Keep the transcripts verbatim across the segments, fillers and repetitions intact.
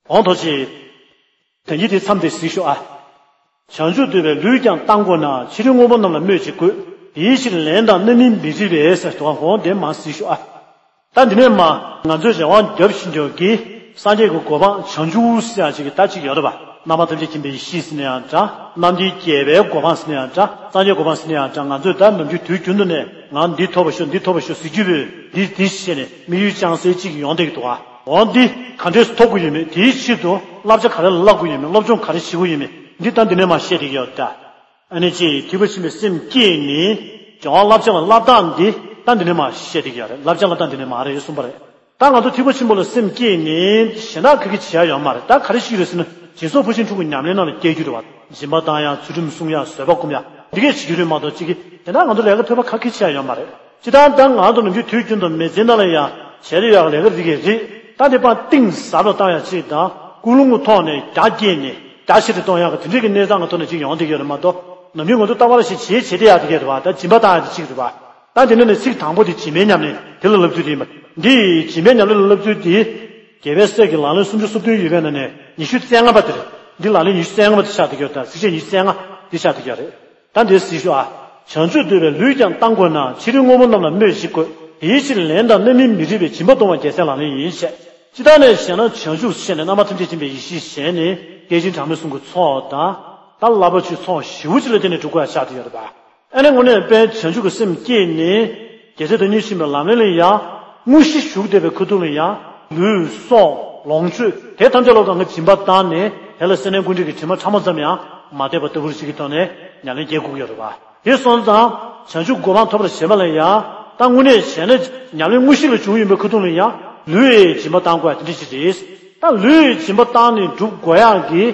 འོང་ཐོག་ཅིག་དོན་གྱི་དེ་མཚམས་དེ་གཟིགས་ཤོག་ཨ། བྱང་ཆུབ་འདོད་པའི་ལུས་ཀྱང་བཏང་དགོས་ན། ཕྱི་རོལ་དངོས་པོ་རྣམས་ལ་སྨོས་ཅི་དགོས། དེའི་ཕྱིར་ལན་དང་རྣམ་སྨིན་མི་རིགས་པས་ཟེར་དོ། འོང་དེ་མ་གཟིགས་ཤོག་ཨ། ད་འདི་ནས་མ་ང་ཚོས་རེ་བ་རྒྱབ་བཞིན་འཇོག་གི་སངས་རྒྱས་ཀྱི་གོ་འཕང་བྱང་ཆུབ་ཟེར་ཡ་ཅིག་གི་ད་ཅིག་ཡོད་རེད་པ། རྣམ་པ་ཐམས་ཅད་མཁྱེན་པའི་ཡེ་ཤེས་ཟེར་ན་ཡང་འདྲ། རྣམ་མཁྱེན་རྒྱལ་བའི་གོ་འཕང་ཟེར་ན་ཡང་འདྲ། སངས་རྒྱས་གོ་འཕང་ཟེར་ན་ཡང་འདྲ། ང་ཚོས་ད་ནམ་རྒྱུན་དུས་རྒྱུན་དུ་ནས་ང་འདི་ཐོབ་པ་ཤོག་འདི་ཐོབ་པ་ཤོག་ཟེར་རྒྱུ་བོས་འདི་འདི་བྱས་ནས་དམིགས་ཡུལ་བཅངས་སའི་ཅིག་ཡོང་བསྡད་ཀྱི་འདུག་ཨ། འོ་འདི་ག་འདྲས་སུ་ཐོབ་དགོས་ཡོད་མེད། དེའི་ཆེད་དུ་བསླབ་བྱ་ག་རེ་ལ་བསླབ་དགོས་ཡོད་མེད། སློབ་སྦྱོང་ག་རེ་བྱེད་དགོས་ཡོད་མེད། འདི་ད་འདི་ནས་མ་བཤད་བསྡད་ཀྱི་ཡོད་ད། ཨ་ནི་ཅིག་ཐེག་པ་ཆེན་པོའི་སེམས་བསྐྱེད་ནས་སྦྱོང་བ་བསླབ་བྱ་ལ་བསླབ་སྟངས་འདི་ད་འདི་ནས་མ་བཤད་བསྡད་ཀྱི་ཡོད་རེད། བསླབ་བྱ་ལ་ད་འདི་ནས་མ་རེད་གསུངས་པ་རེད། ད་ང་ཚོ་ཐེག་པ་ཆེན་པོ་ལ་སེམས་བསྐྱེད་ནས་གཞན་དག་ག་གི་བྱེད་ཡ་ཡོད་མ་རེད། ད་ག་རེ་ཞིག་རེད་ཟེར་ན་སྦྱིན་སོགས་ཕར་ཕྱིན་དྲུག་གི་ཉམས་ལེན་ནང་ལ་སྐྱེལ་རྒྱུ་རེད་བ། སྦྱིན་པ་བཏང་ཡ། ཚུལ་ཁྲིམས་སྲུང་ཡ། བཟོད་པ་སྒོམ་ཡ། འདི་གས་བྱེད་རྒྱུ་རེད་མ་གཏོགས་ཅིག་གི་དེ་ན་ང་ཚོ་ལས་ཀ་ཐོས་པ་ག་གི་བྱེད་ཡ་ཡོད་མ་རེད། ཅི་ལྟར་ད་ང་ཚོ་ནམ་རྒྱུན་དུས་རྒྱུན་དུ་མི་ཚེ་ནང་ལ་ཡ་བྱེད་རེ་ཡག་ལས་ཀ་རིགས་ཀྱི་རིགས་ད་འདི་པར་གཏིང་ཟབ་ལ་བཏང་ཡ་ཅིག་དང་ཀུན་སློང་གི་ཐོག་ནས་རྒྱ་བསྐྱེད་ནས་རྒྱ་ཆེ་རུ་གཏོང་ཡག་གི་དེ་འདྲས་ཀྱི་གནས་སྟངས་ཀྱི་ཐོག་ནས་ཅིག་ཡོང་བསྡད་ཡོད་རེད་མ་གཏོགས་ནམ་རྒྱུན་ང་ཚོ་ལྟ་བ་ཞིག་བྱེད་བྱེད་བསྡད་ཡག་དེ་གས་རེད་བ། ད་སྦྱིན་པ་བཏང་ཡག་དེ་གཅིག་རེད་བ། ད་དེ་ནས་ནི་ཚིག་དང་པོ་དེ་སྦྱིན་པའི་ཉམས་ལེན་དེ་ལ་བསླབ་ཚུལ་དེ་ཡིན་པ། འདི་སྦྱིན་པའི་ཉམས་ལེན་ལ་བསླབ་ཚུལ་དེ་རྒྱལ་བའི་སྲས་ཀྱི་ལག་ལེན་སུམ་ཅུ་སོ་བདུན་ཡོད་པའི་ནང་ནས་ཉི་ཤུ་རྩ་ལྔ་པ་དེ་རེད། འདི་ལག་ལེན་ཉི་ཤུ་རྩ་ལྔ་པ་དེ་ཆགས་བསྡད་ཀྱི་ཡོད། ད་གཟིགས་བྱེད་ཉི་ཤུ་རྩ་ལྔ་དེ་ཆགས་བསྡད་ཀྱི་ཡོད་རེད། ད་འདིར་གཟིགས་ཤོག་ཨ། བྱང་ཆུབ་འདོད་པའི་ལུས་ཀྱང་བཏང་དགོས་ན། ཕྱི་རོལ་དངོས་པོ་རྣམས་ལ་སྨོས་ཅི་དགོས། དེའི་ཕྱིར་ལན་དང་རྣམ་སྨིན་མི་རིགས་པས། སྦྱིན་པ་གཏོང་བ་རྒྱལ་སྲས་ལག་ལེན་ཡིན་ཞེས། ཅི་ལྟར་ནས་ཞེ་ན། བྱང་ཆུབ་ཞེས་ནས་རྣམ་པ་ཐམས་ཅད་མཁྱེན་པའི་ཡེ་ཤེས་བཞེས་ནས་སྐད་ཅིག་གྲངས་མེད་གསུམ་གྱི་ཚོགས་དང་། ད་བསླབ་པ་ཆོས་ཚོགས་བཞི་པོ་ཅིག་ལ་བརྟེན་ནས་སྒྲུབ་དགོས་ཡ་ཆགས་བསྡད་ཡོད་རེད་པ། ཨ་ནི་དངོས་གནས་དཔལ་བྱང་ཆུབ་ཀྱི་སེམས་བསྐྱེད་ནས་རྒྱལ་སྲས་བདག་ཉིད་ཆེན་པོའི་ལམ་རིམ་ལ་ཡང་དངོས་གཞི་ཞུགས་བསྡད་པའི་ཁ་ཐུག་ལ་ཡང་ལུས་སྲོག་ལོངས་སྤྱོད་དེ་ཐམས་ཅད་ལ་གང་གི་སྦྱིན་པ་བཏང་ནས་དེ་ལ་སེམས་ནི་ཀུན་འདུས་ཀྱི་དྲི་མ་ཕྲ་མོ་ཙམ་ཡང་མ་བསྡད་པ་ལྟ་བུར་ཞིག་གི་ཐོག་ནས་ཉམས་ལེན་སྐྱེལ་དགོས་ཀྱི་ཡོད་རེད་པ། དེ་སོང་ཙང་བྱང་ཆུབ་གོ་འཕང་ཐོབ་པར་བྱེད་པ་ལ་ཡང་ད་དངོས་གནས་བྱས་ན་ཉམས་ལེན་དངོས་གཞི་ལ་བྱུང་ཡོད་པའི་ཁ་ཐུག་ལ་ཡང་ལུས་ཡི་སྦྱིན་པ་བཏང་དགོས་ཡ་དེ་འདྲ་ཞིག་རེད། ད་ལུས་ཡི་སྦྱིན་པ་བཏང་ནས་སྒྲུབ་དགོས་ཡག་གི་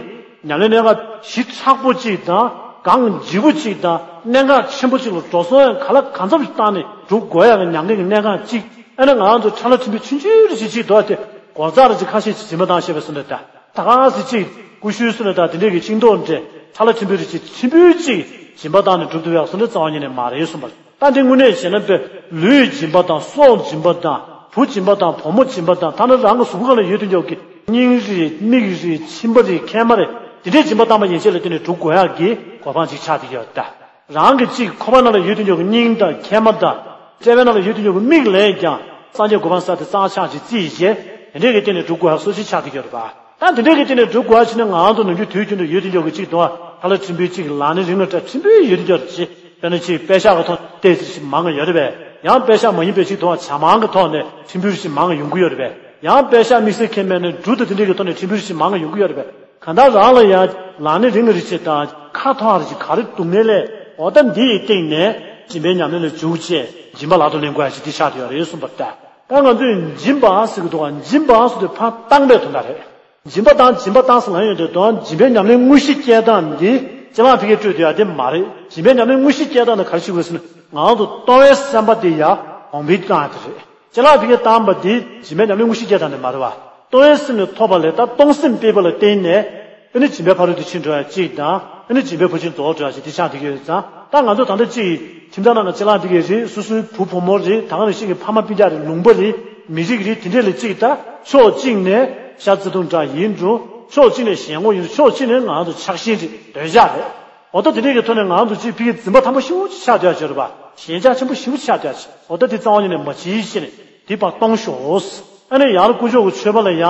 ཉམས་ལེན་གནད་འགག་ཞི་དྲག་པོ་གཅིག་དང་གང་ལྗིད་པོ་གཅིག་དང་གནད་འགག་ཆེན་པོ་གཅིག་ལ་འགྲོ་སོང་ཡང་ག་ལ་གང་འཚམ་ཞིག་བཏང་ནས་སྒྲུབ་དགོས་ཡག་གི་ཉམས་ལེན་གྱི་གནད་འགག་གཅིག་ཨ་ནི་ང་ཚོ་ཁྲ་ལ་ཁྲིམས་དཔོན་ཆུང་ཆུང་རེ་ཞིག་གཅིག་འདུག་སྟེ་སྒོ་རྩར་རེ་ཞིག་ཁ་ཤས་ཤིག་སྦྱིན་པ་བཏང་ཤེས་པའི་སུ་འདྲ་ད་ད་ག་ཟེ་གཅིག་ཀུ་ཤུའི་སུ་འདྲ་ད་དེ་འདྲས་ཀྱི་ཤིང་ཏོག་འདྲས་ཁྲ་ལ་ཁྲིམས་དཔོན་རེ་ཞིག་ཆེན་པོའི་གཅིག་སྦྱིན་པ་བཏང་ནས་སྒྲུབ་ཐུབ་ཡག་སུ་འདྲ་རྩ་བ་ཉིད་ནས་མ་རེད་གསུངས་པ། ད་འདི་དངོས་གནས་བྱས་ན་དཔེ་ལུས་སྦྱིན་པ་དང་སྲོག་སྦྱིན་པ་དང་བུ་སྦྱིན་པ་དང་བུ་མོ་སྦྱིན་པ་དང་ཐ་ན་རང་གི་གཟུགས་པོ་སྒང་ལ་ཡོད་དུ་འཇོག་གི་སྙིང་རེད་མིག་རེད་མཆིན་པ་རེད་མཁལ་མ་རེད་དེ་འདྲའི་སྦྱིན་པ་བཏང་པ་ཡན་ཆད་ལ་བརྟེན་ནས་སྒྲུབ་དགོས་ཡག་གི་གོ་འཕང་ཅིག་ཆགས་བསྡད་ཡོད་ད། རང་གི་གཅིག་ཁོག་པ་ནང་ལ་ཡོད་དུ་འཇོག་གི་སྙིང་དང་མཁལ་མ་དང་དཔྲལ་བའི་ནང་ལ་ཡོད་དུ་འཇོག་གི་མིག་ལས་ཀྱང་སངས་རྒྱས་གོ་འཕང་ས་དེ་གཙང་ཆགས་ཅིག་རྩིས་བྱས་དེ་འདྲའི་གི་བརྟེན་ནས་སྒྲུབ་དགོས་ཡག་སོ་སོ་ཆགས་བསྡད་ཡོད་རེད་པ། ད་དེ་འདྲའི་གི་རྟེན་ནས་སྒྲུབ་དགོས་ཕྱིན་ན་ང་ཚོ་ནམ་རྒྱུན་དུས་རྒྱུན་དུ་ཡོད་དུ་འཇོག་གི་གཅིག་དང་ཁ་ལ་ཁྲིམས་དཔོན་གཅིག་ལག་ནི་རིང་ལ་འདྲ་ཁྲིམས་དཔོན་ཡོད་དུ་འཇོག་ཅེས་དཔེར་ན་ཅིག་པད་ཤག་གི་ཐོག་ཏོག་ཙམ་ཞིག་མང་ང་ཡོད་རེད་པས། ཡང་པད་ཤག་མ་ཡིན་པའི་ཅིག་ཐོག་བྱ་མང་གི་ཐོག་ནས་ཁྲིམས་དཔོན་ཞིག་མང་ང་ཡོང་གི་ཡོད་རེད་པས། ཡང་པད་ཤག་དམིགས་བསལ་ཁེ་མེད་ནས་འབྲུ་དང་དེ་འདྲའི་གི་ཐོག་ནས་ཁྲིམས་དཔོན་ཞིག་མང་ང་ཡོང་གི་ཡོད་རེད་པས། གང་ལྟར་རང་ལ་ཡང་ལག་ནི་རིང་ང་རེ་ཅིག་དང་ཁ་ཐོག་རེ་ཅིག་ག་རེ་སྡུག་བསྔལ་ལས་འོ་ད་འདི་ཡི་སྟེང་ནས་སྦྱིན་པའི་ཉམས་ལེན་ལ་འཇུག་ཅེས་སྦྱིན་པ་ལག་ཏུ་ལེན་དགོས་ཡ་ཞིག་འདི་ཆགས་བསྡད་ཡོད་རེད་གསུངས་པ་རེད། ད་ང་ཚོས་སྦྱིན་པ་ཟེར་གི་འདུག་ག་སྦྱིན་པ་ཟེར་དུས་ཕར་བཏང་པའི་དོན་དག་རེད། སྦྱིན་པ་བཏང་སྦྱིན་པ་བཏང་ཟེར་ལབ་ཡོང་དུས་དོན་སྦྱིན་པའི་ཉམས་ལེན་དངོས་གཞི་སྐྱེལ་སྟངས་འདི་ཅ་ལག་ཕ་གིར་སྤྲོད་ཐུབ་ཡ་དེ་མ་རེད། སྦྱིན་པའི་ཉམས་ལེན་དངོས་གཞི་སྐྱེལ་སྟངས་ནི་ག་རེ་ཞིག་དགོས་ཟེར་ན་ང་ཚོ་གཏོང་བའི་སེམས་པ་དེ་ཡ་གོང་འཕེལ་བཏང་ཡ་དེ་རེད། ཅ་ལག་ཕ་གིར་བཏང་པ་འདི་སྦྱིན་པའི་ཉམས་ལེན་དངོས་གཞི་སྐྱེལ་སྟངས་ནི་མ་རེད་བ། གཏོང་བའི་སེམས་ནི་ཐོབ་པ་ལས་ད་གཏོང་སེམས་སྤེལ་བ་ལ་བརྟེན་ནས། ཨ་ནི་སྦྱིན་པའི་ཕ་རོལ་ཏུ་ཕྱིན་འགྲོ་ཡ་གཅིག་དང་། ཨ་ནི་སྦྱིན་པའི་ཕར་ཕྱིན་རྫོགས་འགྲོ་ཡ་གཅིག་དེ་ཆགས་བསྡད་ཀྱི་ཡོད་ཙང་། ད་ང་ཚོ་ད་ལྟ་གཅིག་ཁྱིམ་ཚང་ནང་གི་ཅ་ལག་འདི་གས་རེད། སོ་སོའི་བུ་བུ་མོ་རེད། ད་ག་ནང་བཞིན་གྱི་ཕ་མ་སྤུན་ཀྱག་རེད། ལུང་པ་རེད། མི་རིགས་རེད། དེ་འདྲས་ལ་གཅིག་ད་ཕྱོགས་གཅིག་ནས་ཤ་ཚ་གདུང་དྲག་ཡིན་འགྲོ། ཕྱོགས་གཅིག་ནས་ཞེན་ཁོག་ཡིན་འགྲོ། ཕྱོགས་གཅིག་ནས་ང་ཚོ་ཆགས་ཞེན་རེད། འདོད་ཆགས་རེད། འོ་ད་དེ་འདྲས་ཀྱི་ཐོག་ནས་ང་ཚོ་གཅིག་ཕ་གིའི་འཛིན་པ་དམ་པོ་ཞེ་པོ་ཅིག་ཆགས་བསྡད་ཡ་ཅིག་ཡོད་རེད་པ། ཞེན་ཆགས་ཆེན་པོ་ཞེ་པོ་ཅིག་ཆགས་བསྡད་ཡ་ཅིག་འོ་ད་དེ་རྩ་བ་ཉིད་ནས་མ་བྱེད་ཅེས་ནས་དེ་ཕར་གཏོང་ཤོག་ཨ་ནི་ཡང་དཀོན་མཆོག་གི་མཆོད་པ་ལ་ཡང་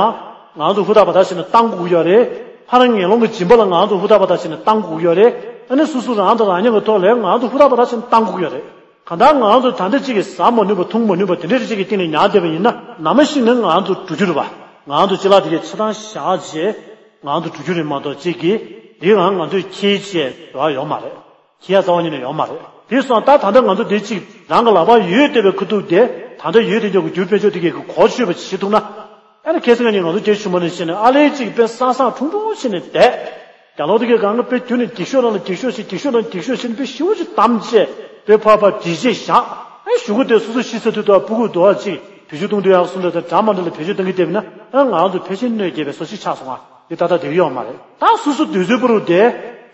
ང་ཚོ་ཧུར་ཐག་པ་ཐག་བྱས་ནས་གཏང་དགོས་ཀྱི་ཡོད་རེད། ཕ་རང་ངན་སློང་གི་སྦྱིན་པ་ལ་ང་ཚོ་ཧུར་ཐག་པ་ཐག་བྱས་ནས་གཏང་དགོས་ཀྱི་ཡོད་རེད། ཨ་ནི་སོ་སོ་རང་དང་རང་ཉིད་ཀྱི་ཐོག་ལ་ང་ཚོ་ཧུར་ཐག་པ་ཐག་བྱས་ནས་གཏང་དགོས་ཀྱི་ཡོད་རེད། གང་ལྟར་ང་ཚོ་ད་ལྟ་གཅིག་གིས་ཟ་མ་ནུས་པ་འཐུང་མ་ནུས་པ་དེ་འདྲ་གཅིག་གི་སྟེང་ནས་ཉར་བསྡད་པ་ཡིན་ན་ནམ་ཞིག་ནས་ང་ཚོ་འགྲོ་རྒྱུ་རེད་པ། ང་ཚོ་ཅ་ལག་དེ་གའི་ཆ་ཚང་བཞག་རྗེས་ང་ཚོ་འགྲོ་རྒྱུ་རེད་མ་གཏོགས་གཅིག་གིས་དེ་རང་ང་ཚོས་ཁྱེར་བྱས་འགྲོ་བ་ཡོད་མ་རེད། ཁྱེད་ཡ་རྩ་བ་ཉིད་ནས་ཡོང་མ་རེད། དེ་སོང་ད་ད་ལྟ་ང་ཚོ་འདི་གཅིག་རང་གི་ལག་པར་ཡོད་བསྡད་པའི་ཁུ་ཐུག་དེ་ད་ལྟ་ཡོད་དེ་འཇོག་གི་རྒྱུ་དཔལ་འབྱོར་དེ་གས་ཀྱི་གོ་ཆོད་པ་བྱེད་ཐུབ་ན། ཨ་ནི་ཁ་སང་ང་ནི་ང་ཚོ་རྒྱ་ཆུང་མ་ནས་བཤད་ནས་ཨ་ལེ་གཅིག་དཔེ་བསགས་བསགས་འཁྲུངས་འཁྲུངས་བྱས་ནས་བསྡད། རྒྱ་ལོ་དེ་གས་གང་གི་དཔེ་རྒྱུ་ནས་འགྱིག་ཤོག་ནང་ལ་འགྱིག་ཤོག་བྱས་འགྱིག་ཤོག་ནང་འགྱིག་ཤོག་བྱས་ནས་དཔེ་ཞེ་པོ་ཅིག་བསྡམས་བྱས་དཔེ་ཕར་ཕར་བསྒྲིལ་བྱས་བཞག་ཨ་གཞུག་གུ་དེ་སོ་སོ་ཤི་ཚར་དུས་དང་ཕྲུ་གུ་དུ་བ་གཅིག་བེད་སྤྱོད་གཏོང་དུས་ཡག་སོང་འདྲ་དང་འདྲ་མ་འདྲ་ལ་བེད་སྤྱོད་གཏོང་གི་བསྡད་པ་ན་ཨ་ང་ཚོ་ཕལ་ཆེར་གནོད་སྐྱེལ་བའི་བཟོ་ཞིག་ཆགས་སོང་ང་། དེ་ད་ལྟ་བསྡད་ཀྱི་ཡོད་མ་རེད། ད་སོ་སོ་དུས་ཚོད་པོ་རུ་དེ་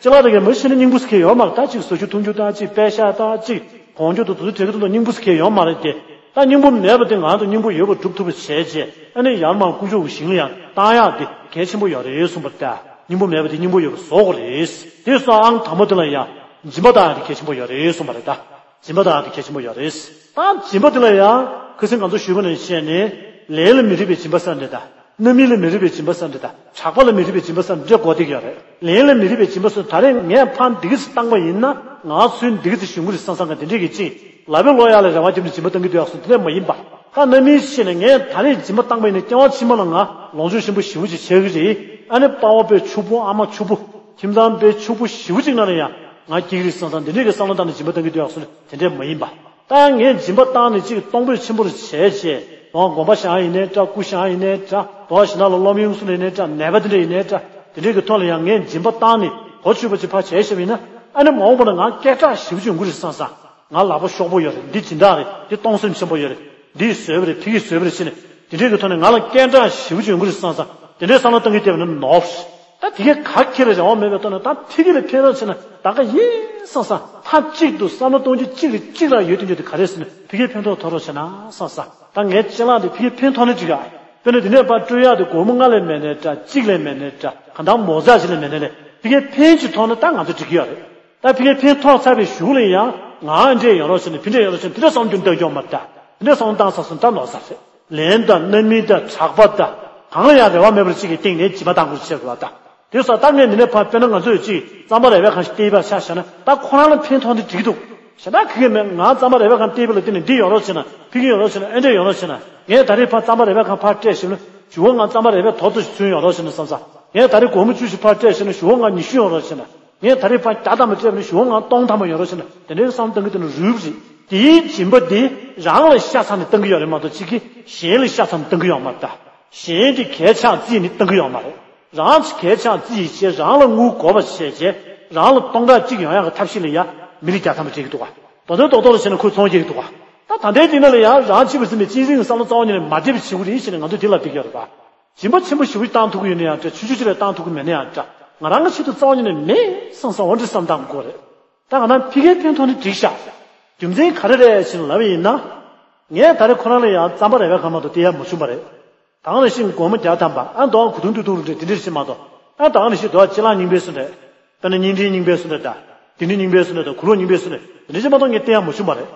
ཅ་ལག་དེ་གས་མི་ཤི་ན་སྙིང་པོ་ཟེར་མཁན་ཡོད་མ་རེད། ད་ཅིག་ཟ་རྒྱུ་འཐུང་རྒྱུ་ད་ཅིག་པད་ཤག་ད་ཅིག་གོང་ཆོད་དུ་དུ་དུ་དྲེག་གི་དུ་སྙིང་པོ་ཟེར་མཁན་ཡོད་མ་རེད་དེ། ད་སྙིང་པོ་མེད་པ་དེ་ང་ཚོ་སྙིང་པོ་ཡོད་པ་སྒྲུབ་ཐུབ་པ་བྱས་རྗེས་ཨ་ནི་ཡར་མར་དཀོན་མཆོག་གི་ཞིང་ལ་ཡང་ བཏང་ཡག་དེ་གལ་ཆེན་པོ་ཡོད་རེད་གསུངས་པ་རེད་ད། སྙིང་པོ་མེད་པ་དེ་སྙིང་པོ་ཡོད་པ་བཟོ་དགོས་རེད། དེ་སོང་ཨང་དང་པོ་དེ་ལ་ཡང་སྦྱིན་པ་བཏང་ཡག་དེ་གལ་ཆེན་པོ་ཡོད་རེད་གསུངས་པ་རེད་ད། སྦྱིན་པ་བཏང་ཡག་དེ་གལ་ཆེན་པོ་ཡོད་རེད། ད་སྦྱིན་པ་དེ་ལ་ཡང་ཁ་སང་ང་ཚོ་ཞུས་པ་ནང་བཞིན་བྱས་ནས་ལས་ལ་མི་རིགས་པའི་སྦྱིན་པ་ཟེར་འདྲ་ད། རྣམ་སྨིན་ལ་མི་རིགས་པའི་སྦྱིན་པ་ཟེར་འདྲ་ད། གྲགས་པ་ལ་མི་རིགས་པའི་སྦྱིན་པ་ཟེར་འདྲ་གོ་བསྡད་ཀྱི་ཡོད་རེད། ལན་ལ་མི་རིགས་པའི་སྦྱིན་པ་ཟེར་ད་རེས་ངས་ཕར་འདི་ག་ཚོད་བཏང་པ་ཡིན་ན་ང་ཚོས་འདི་ག་ཚོད་ཞུ་གི་རེད་བསམ་བསམ་ག་དེ་འདྲས་ཀྱི་ཅིག་ལབ་པའི་ལོ་ཡག་ལ་རེ་བ་བརྒྱབ་ནས་སྦྱིན་པ་བཏང་གི་འདུག་ཡག་སོང་དེ་འདྲས་མ་ཡིན་པ། ད་རྣམ་སྨིན་ཤེས་ནས་ངས་ད་རེས་སྦྱིན་པ་བཏང་པ་ཡིན་ན་སྐྱེ་བ་ཕྱི་མ་ལ་ང་ལོངས་སྤྱོད་ཆེན་པོ་ཞེ་པོ་ཅིག་བྱེད་ཀྱི་རེད། ཨ་ནི་པ་ཕ་པའི་ཕྱུག་པོ་ཨ་མ་ཕྱུག་པོ་ཁྱིམ་ཚང་པའི་ཕྱུག་པོ་ཞེ་པོ་ཅིག་ན་ནི་ཡང་ང་སྐྱེ་གི་རེད་བསམ་བསམ་དེ་འདྲས་ཀྱི་བསམ་བློ་བཏང་ནས་སྦྱིན་པ་བཏང་གི་འདུག་ཡག་སོང་དེ་འདྲས་མ་ཡིན་པ། ད་ངས་སྦྱིན་པ་བཏང་ནས་ཅིག་གཏོང་ཕོད་ཆེན་པོ་རུ་བྱས་བྱས། དོ་དགོན་པ་བཞེངས་ཡིན་ནའི་འདྲ། སྐུ་བཞེངས་ཡིན་ནའི་འདྲ། དོ་ཞིང་ནང་ལ་སློབ་གཡུང་སུ་ལ་ཡིན་ནའི་འདྲ། ནད་པ་དེ་འདྲ་ཡིན་ནའི་འདྲ། དེ་འདྲའི་གི་ཐོག་ལ་ཡང་ངས་སྦྱིན་པ་བཏང་ནས་གོ་ཆོད་པ་ཅིག་ཕར་བྱས་བཞག་པ་ཡིན་ན། ཨ་ནི་མ་འོངས་པ་ན་ང་སྐད་གྲགས་ཞེ་པོ་ཅིག་ཡོང་གི་རེད་བསམ་བསམ། ང་ལག་པ་ཤོག་པོ་ཡོད་རེད། འདི་སྦྱིན་བདག་རེད། འདི་གཏོང་སེམས་ཆེན་པོ་ཡོད་རེད། འདིས་བཟོས་པ་རེད། ཕ་གིས་བཟོས་པ་རེད་ཟེར་ནས་དེ་འདྲའི་གི་ཐོག་ནས་ང་ལ་སྐད་གྲགས་ཞེ་པོ་ཅིག་ཡོང་གི་རེད་བསམ་བསམ། དེ་འདྲའི་བསམ་བློ་གཏོང་གི་བསྡད་པ་ན་ནོར། ད་དེ་གས་ག་ཁྱེར་རེ་བ་མེད་པའི་ཐོག་ནས་ད་ཕ་གི་ལ་ཕན་ཐོགས་ཆེ་ན་ད་ག་ཡིན་བསམ་བསམ། མཐའ་གཅིག་ཏུ་བསམ་བློ་གཏོང་རྒྱུ་གཅིག་རེ་གཅིག་རང་ཡོད་དུ་འཇོག་དེ་ག་རེ་ཟེར་ན་ཕ་གིར་ཕན་ཐོགས་ཐོགས་རོགས་བྱས་ན་བསམ་བསམ། ད་ངའི་ཅ་ལག་དེ་ཕ་གིར་ཕན་ཐོགས་ན་འགྲིག་ག་དཔེར་ན་དེ་ནས་ཕར་སྤྲོད་ཡག་དེ་སྒོར་མོ་ལྔ་ལས་མེད་ནའི་འདྲ། གཅིག་ལས་མེད་ནའི་འདྲ། གང་ལྟར་མོ་ཙག་ཅིག་ལས་མེད་ནའི་ལས་ཕ་གིར་ཕན་ཅིག་ཐོགས་ན་ད་ང་ཚོ་འགྲིག་གི་ཡོད་རེད། ད་ཕ་གིར་ཕན་ཐོགས་ཚར་བའི་གཞུག་ལ་ཡང་ང་འདྲས་ཡོང་རོགས་བྱས་ནས་ཕ་འདྲས་ཡོང་རོགས་བྱས་ནས་དེ་འདྲ་བསམ་རྒྱུ་འདོད་ཀྱི་ཡོད་མ་རེད་ད། དེ་འདྲ་བསམ་བཏང་ས་སོང་ད་ནོར་ས་རེད། ལན་དང་རྣམ་སྨིན་དང་གྲགས་པ་དང་གང་ལ་ཡང་རེ་བ་མེད་པར་གཅིག་གི་སྟེང་ནས་སྦྱིན་པ་བཏང་དགོས་ཆེ་བ་ད། དེ་སོགས་ད་ངས་འདི་ནས་ཕར་དཔེར་ན་ང་ཚོས་ཅིག་རྩམ་པ་རས་པའི་ཁང་ཞིག་སྟེར་བར་ཆ་བཞག་ན་ད་ཁོ་རང་ལ་ཕན་ཐོགས་འདི་འགྲིག་འདུག་བྱས་ན་ཁ་གི་མེད། ང་རྩམ་པ་རས་པའི་ཁང་སྟེར་བ་ལ་བརྟེན་ནས་འདི་ཡོང་རོགས་བྱས་ན་ཕ་གི་ཡོང་རོགས་བྱས་ན་ཨེ་འདྲས་ཡོང་རོགས་བྱས་ན། ངས་ད་རེས་ཕར་རྩམ་པ་རས་པའི་ཁང་ཕར་སྤྲད་ཞིབ་ན་ཞུ་བ་ང་རྩམ་པ་རས་པའི་དོ་ཚོ་ཞིག་ཚུན་ཡོང་རོགས་བྱས་ན་བསམ་ས། ངས་ད་རེས་སྒོར་མོ་བཅུ་ཞིག་ཕར་སྤྲད་ཞིབ་ན་ཞུ་བ་ང་ཉི་ཤུ་ཡོང་རོགས་བྱས་ན། ངས་ད་རེས་ཕར་བརྒྱ་ཐམ་པ་སྤྲད་པ་ན་ཞུ་བ་ང་སྟོང་ཐམ་པ་ཡོང་རོགས་བྱས་ན་དེ་འདྲའི་བསམ་བཏང་གི་དེ་ནི་རུལ་རེད། དེའི་སྦྱིན་པ་འདི་རང་ལ་ཤ་ཚ་ནས་བཏང་གི་ཡོད་རེད་མ་གཏོགས་གཅིག་གིས་གཞན་ལ་ཤ་ཚ་ནས་བཏང་གི་ཡོད་མ་རེད་ད། གཞན་གྱི་གད་ཕྱག་བརྩིས་ནས་བཏང་གི་ཡོད་མ་རེད། རང་གི་གད་ཕྱག་བརྩིས་བྱས་རང་ལ་དངུལ་དགོས་པ་བྱས་རྗེས་རང་ལ་སྟོང་ཕྲག་གཅིག་ཡོང་ཡག་གི་ཐབས་ཤེས་ལ་ཡ་མི་ལ་བརྒྱ་ཐམ་པ་སྤྲད་ཀྱི་འདུག་ག་བ་དོན་རྡོག་རྡོག་ལ་བྱས་ན་ཁོས་ཚོང་རྒྱག་གི་འདུག་ག་ད་ད་ལྟའི་དེ་ན་ལ་ཡང་རང་གཅེས་པར་འཛིན་པའི་གཅེས་འཛིན་གྱི་བསམ་བློ་རྩ་བ་ཉིད་ནས་མ་བདེ་བ་བྱེད་དགོས་རེད་ཟེར་ནས་ང་ཚོས་དེ་ལ་བསྡད་ཀྱི་ཡོད་རེད་པ། སྦྱིན་པ་ཆེན་པོ་ཞེ་པོ་ཅིག་བཏང་ཐུབ་ཀྱི་ཡོད་ན་ཡང་འདྲ། ཆུང་ཆུང་ཅིག་ལ་བཏང་ཐུབ་ཀྱི་མེད་ན་ཡང་འདྲ། ང་རང་གི་ཆེད་དུ་རྩ་བ་ཉིད་ནས་མེད་བསམ་བསམ་འོ་འདྲ་བསམ་བཏང་དགོས་རེད། ད་ང་རང་ཕ་གིར་ཕན་ཐོགས་ནི་འགྲིག་ཤག་རྒྱུ་མཚན་ག་རེ་རེད་ཞེས་ལབ་པ་ཡིན་ན། ངས་ད་རེས་ཁོ་རང་ལ་ཡང་རྩམ་པ་རས་པའི་ཁང་མ་གཏོགས་སྟེར་ཡ་མ་བྱུང་བ་རེད། ད་ག་ནང་བཞིན་སྒོར་མོ་བརྒྱ་ཐམ་པ་ཨ་མདོ་གུ་དུང་ཏུ་དུང་རུ་འདྲ་དེ་འདྲ་ཞིག་མ་གཏོགས། ཨ་ད་ག་ནང་བཞིན་དོ་ཅི་ལག་རྙིང་པའི་སུ་འདྲ། དཔེར་ན་བརྙན་འཕྲིན་རྙིང་པའི་སུ་འདྲ་དང་། དེ་འདྲའི་རྙིང་པའི་སུ་འདྲ་དང་གུ་ལོག་རྙིང་པའི་སུ་འདྲ་དེ་འདྲ་ཞིག་མ་གཏོགས་ངས་སྟེར་ཡ་མ་བྱུང་བ་རེད།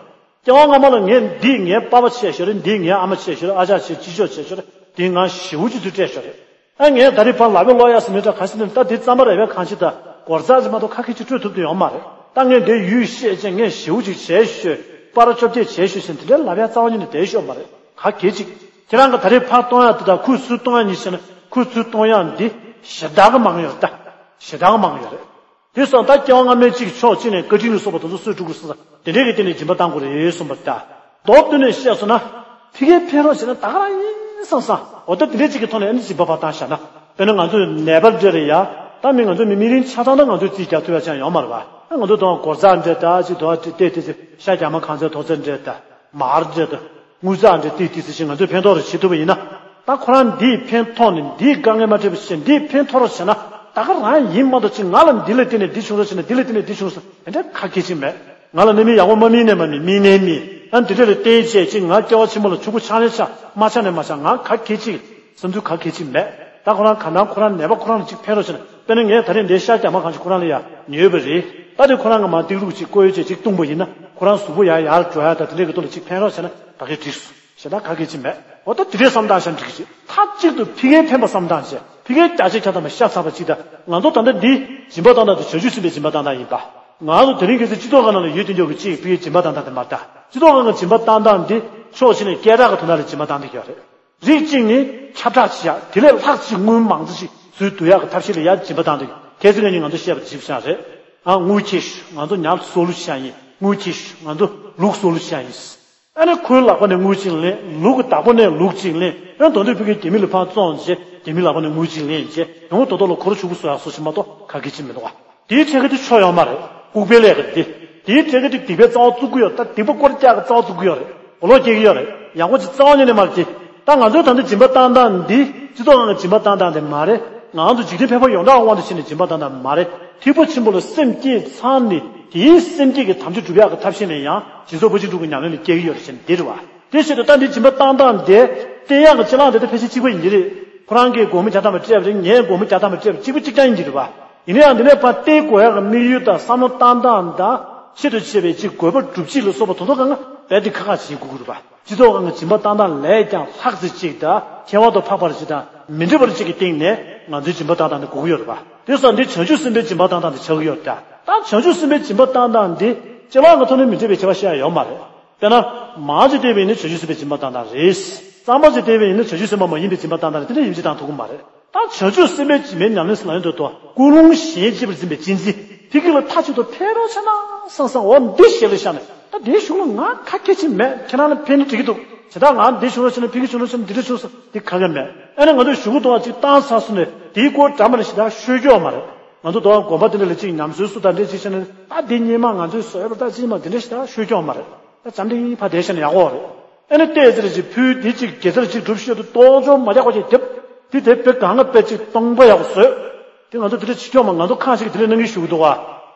སྐྱེ་བ་སྔ་མ་ལ་ངས་འདི་ངའི་པ་ཕ་བྱས་ཞོར་རེད། འདི་ངའི་ཨ་མ་བྱས་ཞོར་རེད། ཨ་ཅག་བྱས་ཅི་ཅོག་བྱས་ཞོར་རེད། འདི་ང་ཞེ་པོ་ཅིག་ཚུར་སྤྲད་ཞོར་རེད། ཨ་ངས་ད་རེས་ཕར་ལག་པས་ཀློག་ཡག་ཟེར་མི་འདྲ་ག་ཟེར་ནས་ད་འདི་རྩམ་པ་རས་པའི་ཁང་ཞིག་དང་སྒོར་རྩ་ཞིག་མ་གཏོགས་ཁ་ཁྱེར་ཅིག་སྤྲོད་ཐུབ་དུ་ཡོང་མ་རེད། ད་ངས་འདི་ཡུལ་ཤེས་བྱས་ངས་ཞེ་པོ་ཅིག་བྱས་ཤོད། པར་བཅོ་བརྒྱད་བྱས་ཤོད་ཟེར་དེ་འདྲའི་ལབ་ཡག་རྩ་བ་ཉིད་ནས་བསྡད་ཤོད་མ་རེད། ག་གེ་ཅིག་ཁྱེད་རང་གི་ད་རེས་ཕར་གཏོང་ཡག་འདི་དང་ཁོས་ཚུར་གཏོང་ཡག་གཉིས་བྱས་ན་ཁོས་ཚུར་གཏོང་ཡག་འདི་ཞེ་དྲག་གི་མང་ཡོད་ད། ཞེ་དྲག་གི་མང་ཡོད་རེད། དེ་སོང་ད་སྐྱེ་བ་སྔ་མའི་གཅིག་ཕྱོགས་གཅིག་ནས་བཀའ་དྲིན་ལ་སོགས་པ་དེ་ཚོ་གསོས་འགྲོ་དགོས་སོང་ཙང་དེ་འདྲའི་གི་སྟེང་ནས་སྦྱིན་པ་བཏང་དགོས་རེད་གསུངས་པ་ད། མདོར་བསྡུས་ནས་བཤད་སོང་ན། ཕ་གིར་ཕན་རོགས་བྱས་ན་ད་ག་རང་ཡིན་བསམ་བསམ། འོ་ད་དེ་འདྲའི་གཅིག་གི་ཐོག་ནས་ཨ་ནི་སྦྱིན་པ་ཕར་བཏང་བཞག་ན། དཔེར་ན་ང་ཚོ་ནད་པ་འདྲ་རེད་ཡ། ད་མི་ང་ཚོ་མི་མི་རིང་ཆ་ཚང་ད་ང་ཚོས་རྩིས་རྒྱག་ཐུབ་ཡ་ཅང་ཡོད་མ་རེད་པ། ཨ་ང་ཚོ་དང་སྒོར་རྩ་འདྲ་ད་ཅིག་དོ་ཏེ་ཏེ་ཤ་རྒྱ་མ་གང་ཚད་དོ་ཚད་འདྲ་ད། མར་འདྲ་ད། དངུལ་རྩ་འདྲ་ཏིག་ཏིག་ཙི་ཞིག་ང་ཚོས་ཕན་ཐོགས་རེ་བྱེད་ཐུབ་པ་ཡིན་ན། ད་ཁོ་རང་འདིས་ཕན་ཐོགས་ནས་འདིས་དཀའ་ངལ་མ་འཕྲད་པ་བྱས་འདིས་ཕན་ཐོགས་རོགས་བྱས་ན་ད་ག་རང་ཡིན་མ་གཏོགས་ཅིག་ང་ལ་འདི་ལ་བརྟེན་ནས་འདི་བྱུང་རོགས་བྱས་ན་འདི་ལ་བརྟེན་ནས་འདི་བྱུང་སོང་དེ་འདྲ་ག་གེ་ཅིག་མེད། ང་ལ་ནི་མི་ཡག་པོ་མ་མིན་ནས་མ་མིན་མིན་ནས་མིན་ཨ་འདི་འདྲ་ལ་བརྟེན་བྱས་ཅིག་ང་སྐྱེ་བ་ཕྱི་མ་ལ་ཕྱུག་པོ་ཆགས་ནས་ཆགས་མ་ཆགས་ནས་མ་ཆགས་ང་ག་གེ་ཅིག་བསམ་ཚུལ་ག་གེ་ཅིག་མེད། ད་ཁོ་རང་ག་ནང་ཁོ་རང་ནད་པ་ཁོ་རང་ལ་ཅིག་ཕན་རོགས་བྱས་ན་དཔེར་ན་ངས་ད་རེས་འདིའི་ཤ་རྒྱ་མ་གང་ཞིག་ཁོ་རང་ལ་ཡ་ཉོས་པ་རེད། ད་དེ་ཁོ་རང་གི་མ་ཏིག་རུག་ཅིག་བཀོལ་བྱས་ཅིག་བཏུང་པ་ཡིན་ན་ཁོ་རང་གཟུགས་པོ་ཡར་ཡར་འགྲོ་ཡ་ད་དེ་འདྲའི་གི་ཐོག་ལ་ཅིག་ཕན་རོགས་བྱས་ན་ད་གེ་འགྲིག་སོང་ཞེ་དྲག་ག་གེ་ཅིག་མེད། འོ་ད་དེ་འདྲའི་བསམ་སྟངས་ཤར་འགྲིག་གི་ཅིག་མཐའ་གཅིག་ཏུ་ཕ་གིར་ཕན་པ་བསམ་སྟངས་བྱས་ཕ་གིར་རྒྱ་ཆེ་ཁྱབ་དང་མ་ཤ་ཚ་བ་ཅིག་ད་ང་ཚོ་ད་ལྟ་འདི་སྦྱིན་པ་བཏང་སྟངས་དེ་བྱང་ཆུབ་སེམས་དཔའི་སྦྱིན་པ་བཏང་སྟངས་ཡིན་པ། ང་ཚོ་དེ་རིང་ཁ་སང་སྤྱི་ཚོགས་ཁག་ནང་ལ་ཡོད་དེ་འཇོག་གི་ཅིག་ཕ་གིར་སྦྱིན་པ་བཏང་སྟངས་དེ་མ་རེད་ད། སྤྱི་ཚོགས་ཁག་གི་སྦྱིན་པ་བཏང་སྟངས་འདི་ཕྱོགས་གཅིག་ནས་སྐད་གྲགས་ཀྱི་དོན་དག་ལ་སྦྱིན་པ་བཏང་བསྡད་ཀྱི་ཡོད་རེད། རིགས་གཅིག་ནི་ཁྱབ་བསྒྲགས་བྱེད་ཡག་དེ་ལས་ལྷག་ཅིག་དངུལ་མང་ཙམ་ཞིག་བཟོས་བསྡུ་ཡག་གི་ཐབས་ཤེས་ལ་ཡར་སྦྱིན་པ་བཏང་བསྡད་ཀྱི་ཁ་སང་ངས་ཉིན་ང་ཚོ་བཤད་པ་ཅིག་བྱུང་རེད། ཨ་དངུལ་ཁྱེར་ཤོག་ང་ཚོ་ཉར་གསོག་ལུགས་བྱ་ཡིན། དངུལ་ཁྱེར་ཤོག་ང་ཚོ་ལུག་གསོག་ལུགས་བྱ་ཡིན། ཨ་ནི་ཁོའི་ལག་པ་ནས་དངུལ་གཅིག་ལེན། ལུག་གི་བདག་པོ་ནས་ལུག་གཅིག་ལེན། ཨ་ནི་དོན་དུ་ཕ་གིར་རྒྱ་མི་ལ་ཕར་བཙོང་བྱས་རྒྱ་མི་ལག་པ་ནས་དངུལ་གཅིག་ལེན་བྱས་ཡོང་དོ་དོ་ལ་ཁོ་རང་ཕྱུག་པོ་བཟོ་ཡག་བཟོ་ཞིག་མ་གཏོགས་ག་གེ་ཅིག་མི་འདུག་ག་དེའི་འཕྲལ་གྱི་དེ་ཆོ་ཡོད་མ་རེད། ལྐུགས་པའི་ལས་ཀ་དེ། དེའི་འཕྲལ་གྱི་དེ་སྡིག་པའི་རྩ་བ་བཙུགས་ཀྱི་ཡོད་ད་སྡིག་པ་སྐོར་རྒྱག་གི་རྩ་བ་བཙུགས་ཀྱི་ཡོད་རེད། འོ་ལོག་སྐྱེ་གི་ཡོད་རེད། ཡག་པོ་ཅིག་རྩ་བ་ཉིད་ནས་མ་རེད་དེ། ད་ང་ཚོས་ད་ལྟ་སྦྱིན་པ་བཏང་སྟངས་འདི་སྤྱི་ཚོགས་ནང་གི་སྦྱིན་པ་བཏང་སྟངས་དེ་མ་རེད། ང་ཚོ་འཇིག་རྟེན་ཕལ་པ་ཡོངས་གྲགས་དབང་དུ་བྱས་ནས་སྦྱིན་པ་བཏང་སྟངས་མ་རེད། ཐེག་པ་ཆེན་པོ་ལ་སེམས་བསྐྱེད་ཚར་ནས་དེའི་སེམས་བསྐྱེད་ཀྱི་དམ་བཅའ་སྒྲུབ་ཡག་གི་ཐབས་ཤེས་ནས་ཡང་སྦྱིན་སོགས་པོ་ཆེན་དྲུག་གི་ཉམས་ལེན་ལ་སྐྱེ་གི་ཡོད་རེད་ཟེར་ནས་འདི་རེད་བ། དེ་བྱེད་དུས་ད་འདི་སྦྱིན་པ་བཏང་སྟངས་དེ་སྟེར་ཡག་གི་ཅ་ལག་དེ་ད་ཕལ་ཆེར་གཅིག་པ་ཡིན་གྱི་རེད། ཁོ་རང་གིས་སྒོར་མོ་བརྒྱ་ཐམ་པ་སྤྲད་པ་རེད། ངས་སྒོར་མོ་བརྒྱ་ཐམ་པ་སྤྲད་པ་གཅིག་པ་གཅིག་རྐྱང་ཡིན་གྱི་རེད་པ། ཡིན་ན་ཡང་འདི་ནས་ཕར་བལྟས་དགོས་ཡག་གི་དམིགས་ཡུལ་དང་བསམ་བློ་བཏང་སྟངས་དང་ཆེད་དུ་བྱས་པའི་ཅིག་དགོས་པ་སྒྲུབ་བྱེད་ལ་སོགས་པ་དོན་དག་གང་ག་རྦད་དེ་ཁག་ཁག་བྱེད་དགོས་ཀྱི་རེད་པ། སྤྱི་ཚོགས་ཁང་གི་སྦྱིན་པ་བཏང་སྟངས་ལས་ཀྱང་ལྷག་ཙམ་ཅིག་དང་ཁྱད་པར་དུ་འཕགས་པ་ཅིག་དང་མི་འདྲ་བ་ཅིག་གི་སྟེང་ནས་ང་ཚོའི་སྦྱིན་པ་བཏང་སྟངས་དེ་དགོས་ཀྱི་ཡོད་རེད་པ། དེ་སོགས་འདི་བྱང་ཆུབ་སེམས་དཔའི་སྦྱིན་པ་བཏང་སྟངས་དེ་ཆགས་ཀྱི་ཡོད་རེད་ད། ད་བྱང་ཆུབ་སེམས་དཔའི་སྦྱིན་པ་བཏང་སྟངས་འདི་སྤྱི་བླ་གི་ཐོག་ནས་མི་འདྲ་བའི་ཁྱད་པར་བཤད་ཡ་ཡོད་མ་རེད། དཔེར་ན། མར་ཅིག་བལྟས་པ་ཡིན་ན་བྱང་ཆུབ་སེམས་དཔའི་སྦྱིན་པ་བཏང་སྟངས་རེད། གཙང་མ་ཅིག་བལྟས་པ་ཡིན་ན་བྱང་ཆུབ་སེམས་དཔའ་མ་ཡིན་པའི་སྦྱིན་པ་བཏང་སྟངས་རེད། དེ་འདྲ་ཡིན་གཅིག་བཏང་ཐུབ་ཀྱི་མ་རེད། ད་བྱང་ཆུབ་སེམས་དཔའི་སྦྱིན་པའི་ཉམས་ལེན་ཟེར་ལབ་ཡོང་དུས་ད་ཀུན་སློང་གཞན་གཅེས་པར་འཛིན་པའི་གཅེས་འཛིན་ཕ་གི་ལ་མཐའ་གཅིག་ཏུ་ཕེབས་རོགས་བྱས་ན་བསམ་བསམ་འོ་འདི་ཞེ་ལ་བཞག་ནས་ད་དེའི་གཞུག་ལ་ང་ཁ་སྐད་ཅིག་མེད། ཁྱེད་རང་ལ་ཕན་ནི་འགྲིག་གི་འདུག། བྱས་ད་ང་འདི་བྱུང་རོགས་བྱས་ན་ཕ་གི་བྱུང་རོགས་བྱས་ན་འདི་འདྲ་བྱུང་སོང་འདི་ཁ་སྐད་མེད། ཨ་ནི་ང་ཚོས་གཞུག་གུ་དོགས་ཅིག་བཏང་ཚར་སོང་ནས་དེའི་སྐོར་འདྲ་མ་འདྲ་ཞེ་དྲག་ཤོད་རྒྱུ་ཡོད་མ་རེད། ང་ཚོ་དོགས་དགོན་པ་དེ་འདྲ་ལ་ཅིག་ཉམས་གསོའི་སུ་དང་འདྲ་ཅིག་བྱས་ན་ད་འདི་སྙེ་མ་ང་ཚོས་བཟོས་པ་ད་ཅིག་མ་འདི་འདྲ་ཞེ་དྲག་ཤོད་རྒྱུ་ཡོད་མ་རེད། ད་འཇམ་ཐིང་ཐིང་ཕར་བསྡད་བཞག་ན་ཡག་པོ་རེད། ཨ་ནི་ཏོག་ཙམ་ཅིག་ཕུལ་འདི་ཅིག་དགེ་རྩར་ཅིག་སྒྲུབ་ཤོག་ཏུ་ལྟོ་ཅོག་མ་རྒྱག་པ་ཅིག་རྒྱབ། དེ་དེ་དཔེ་གང་ལ་དཔེ་ཅིག་སྟོང་པ་ཡག་པོ་བཟོས། དེ་ང་ཚོ་དེ་འདྲ་བྱེད་ཀྱོག་མ་ང་ཚོ་ཁག་ཅིག་གིས་དེ་འདྲ་གནང་གི་ཞུ་གི་འདུག་བ།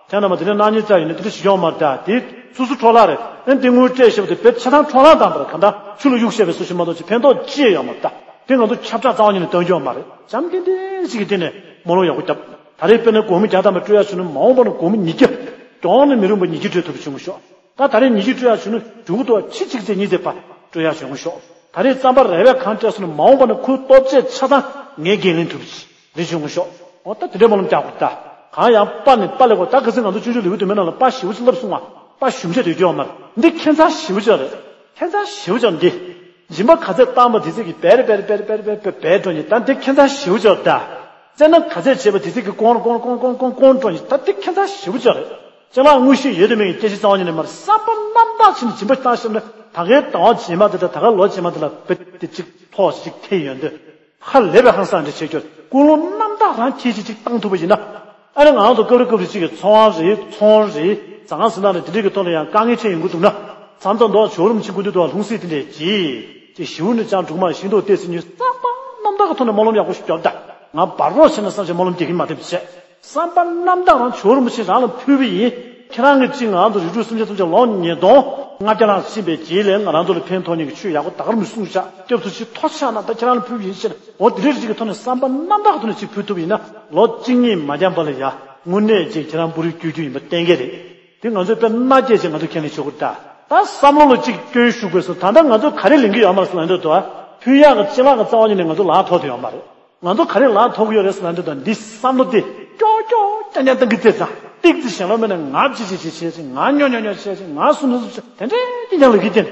ཁྱེད་རྣམ་པ་དེ་འདྲ་གནང་མྱོང་ཙམ་ཡིན་ན་དེ་འདྲ་བྱེད་ཀྱོག་མ་རེད་ད། དེ་སོ་སོ་འཕྲོ་བརླག་རེད། ཨ་ནི་དེ་དངུལ་སྤྲད་ཤེས་པ་དེ་དཔེ་ཆ་ཚང་འཕྲོ་བརླག་བཏང་བ་རེད། གང་ལྟར་ཆུ་ལ་གཡུག་ཤེས་པའི་སུ་ཞིག་མ་གཏོགས་ཅིག་ཕན་ཐོགས་ཅི་ཡང་ཡོད་མ་རེད་ད། དེ་ང་ཚོ་ཁྱབ་བསྒྲགས་རྩ་བ་ཉིད་ནས་གཏོང་རྒྱུ་ཡོད་མ་རེད། འཇམ་ཐིང་ཐིང་ཅིག་གི་སྟེང་ནས་སྨོན་ལམ་ཡག་པོ་བརྒྱབ། ད་རེས་དཔེར་ན་སྒོར་མོ་བརྒྱ་ཐམ་པ་སྤྲོད་ཡག་བྱུང་ན་མ་འོངས་པ་ན་སྒོར་མོ་ཉིས་བརྒྱ། གྱོང་ནས་མི་རུང་བ་ཉིས་བརྒྱ་སྤྲོད་ཐུབ་པ་བྱུང་ཤོག། ད་ད་རེས་ཉིས་བརྒྱ་སྤྲོད་ཡག་བྱུང་ན་མཇུག་ཏུ་ཁྲི་གཅིག་ཚེ་གཉིས་ཚེ་བར་སྤྲོད་ཡག་བྱུང་ཤོག། ད་རེས་རྩམ་པ་རེ་བས་གང་སྤྲད་སོང་ན་མ་འོངས་པ་ན་ཁོའི་ལྟོ་ཆས་ཆ་ཚང་ངས་འགན་ལེན་ཐུབ་ཅིག་རེ་བྱུང་ཤོག། འོ་ད་དེ་འདྲའི་སྨོན་ལམ་རྒྱག་དགོས་ད། གང་ཡང་པ་ནི་པ་ལས་གོ་ད་ག་ཚོད་ང་ཚོ་ཆུང་ཆུང་ལེའུ་བདུན་མའི་ནང་ལ་པ་ཞེ་པོ་ཅིག་བསླབས་སོང་བ། པ་ཞུམ་བྱས་དུ་སྐྱོ་བ་མ་རེད། འདི་ཁྱད་མཚར་ཞེ་པོ་ཅིག་རེད། ཁྱད་མཚར་ཞེ་པོ་ཅིག་འདི། སྦྱིན་པ་ག་ཚད་བཏང་བ་དེ་ཚད་ཀྱི་བེར་བེར་བེར་བེར་བེར་བེར་འགྲོ་ནི་ད་འདི་ཁྱད་མཚར་ཞེ་པོ་ཅིག་ད། བཙན་གནོན་ག་ཚད་བྱས་པ་དེ་ཚད་ཀྱི་ཀོང་ཀོང་ཀོང་ཀོང་ཀོང་འགྲོ་ནི་ད་འདི་ཁྱད་མཚར་ཞེ་པོ་ཅིག་རེད། སྤྱང་ལག་དངོས་གཞི་ཡོད་དུ་མེད་ཀྱི་སྐད་ཆ་རྩ་བ་ཉིད་ནས་མ་རེད། བསམ་པ་རྣམ་དག་ཕྱིན་ནས་སྦྱིན་པ་བཏང་ཤེས་ན་ད་གའི་ཟླ་བ་རྗེས་མ་དེ་དང་ད་ག་ལོ་རྗེས་མ་དེ་ལ་བེད་དེ་གཅིག་ཐོག་གཅིག་ཐེ་ཡོང་དུས་ཧ་ལས་པའི་ཧང་སང་འདྲ་བྱེད་རྒྱུར་ཀུན་སློང་རྣམ་དག་རང་ཁྱེད་ཀྱིས་གཅིག་བཏང་ཐུབ་པ་ཡིན་ན། ཨ་ནི་ང་རང་ཚོ་སྐབས་རེ་སྐབས་རེ་གཅིག་གི་ཚོང་བ་རེད་ཚོང་རེད་ཟ་ཁང་ཟ་ཁང་རེད་དེ་འདྲས་ཀྱི་ཐོག་ལ་ཡང་དཀའ་ངལ་འཕྲད་ཡོང་གི་འདུག་ན། མཚམས་མཚམས་འདུག་ཇོ་བོ་རིན་པོ་ཆེ་སྐུ་མདུན་དུ་ལྷུང་བཟེད་དེ་འདྲས་གྱིས་ཅིག་ཞིའུ་ནི་ཅང་འབྲུག་མ་ཤིང་ཏོག་ཏེ་སི་ཉུལ་བསམ་པ་རྣམ་དག་གི་ཐོག་ནས་སྨོན་ལམ་ཡག་པོ་ཞིག་རྒྱོབ་ད། ང་འབར་རོགས་བྱས་ན་བསམ་བྱས་སྨོན་ལམ་རྒྱག་གི་མ་བསྟན་པ་བྱས། བསམ་པ་རྣམ་དག་རང་ཇོ་བོ་རིན་པོ་ཆེ་རང་ལ་ཕུལ་བ་ཡིན། ཁྱེད་རང་གིས་ཅིག་ང་ཚོ་རིགས་དྲུག་སེམས་ཅན་ཐམས་ཅད་ལོ་ཉིས་སྟོང་ལྔ་བརྒྱ་ལྷག་ཕྱིན་པའི་རྗེས་ལ་ང་རང་ཚོ་ལ་ཕན་ཐོགས་མཁན་གྱི་ཆོས་ཡག་པོ་ད་ག་རང་མི་གསུངས་ཤག་སྐྱབས་སུ་མཆི་ཐོ་ཆག་ན་ད་ཁྱེད་རང་ལ་ཕུལ་བ་ཡིན་ཟེར་འོ་དེ་འདྲའི་རིགས་ཀྱི་ཐོག་ནས་བསམ་པ་རྣམ་དག་གི་ཐོག་ནས་ཅིག་ཕུལ་ཐུབ་པ་ཡིན་ན་ལོ་གཅིག་གཉིས་མ་འགྱངས་པ་ལ་ཡ་དངོས་གནས་ཅིག་ཁྱེད་རང་པུ་རིས་སྐྱོ་རྒྱུ་ཡིན་པ་གཏན་འཁེལ་རེད། དེ་ང་ཚོས་དཔེ་མནའ་སྐྱེལ་བྱས་ང་ཚོས་ཁས་ལེན་ཞུ་དགོས་ད། ད་བསམ་བློ་ལ་གཅིག་སྐྱོན་ཞུགས་དགོས་སོང་ད་ལྟ་ང་ཚོ་ག་རེ་ལེན་གྱི་ཡོད་མ་རེད་ཟེར་ལབ་འདོད་དོ། ཕུལ་ཡག་གི་ཅི་ལག་གི་རྩ་བ་ཉིད་ནས་ང་ཚོ་ལག་ཐོག་ཏུ་ཡོད་མ་རེད། ང་ཚོ་ག་རེ་ལག་ཐོག་གི་ཡོད་རེད་ཟེར་ལབ་འདོད་དོ་འདི་བསམ་བློ་དེ་ཀྱོག་ཀྱོག་རྐྱང་རྐྱང་བཏང་གི་བཙལ་ཙང་ཏིག་ཙི་ཞེན་ལོ་མེད་ན་ང་ཅི་ཅི་ཅི་བྱས་ཅི་ང་ཉོ་ཉོ་ཉོ་བྱས་ཅི་ང་སུ་ནུ་སུ་བྱས་དེ་འདྲའི་རྐྱང་རྐྱང་ལབ་ཀྱི་བསྟན།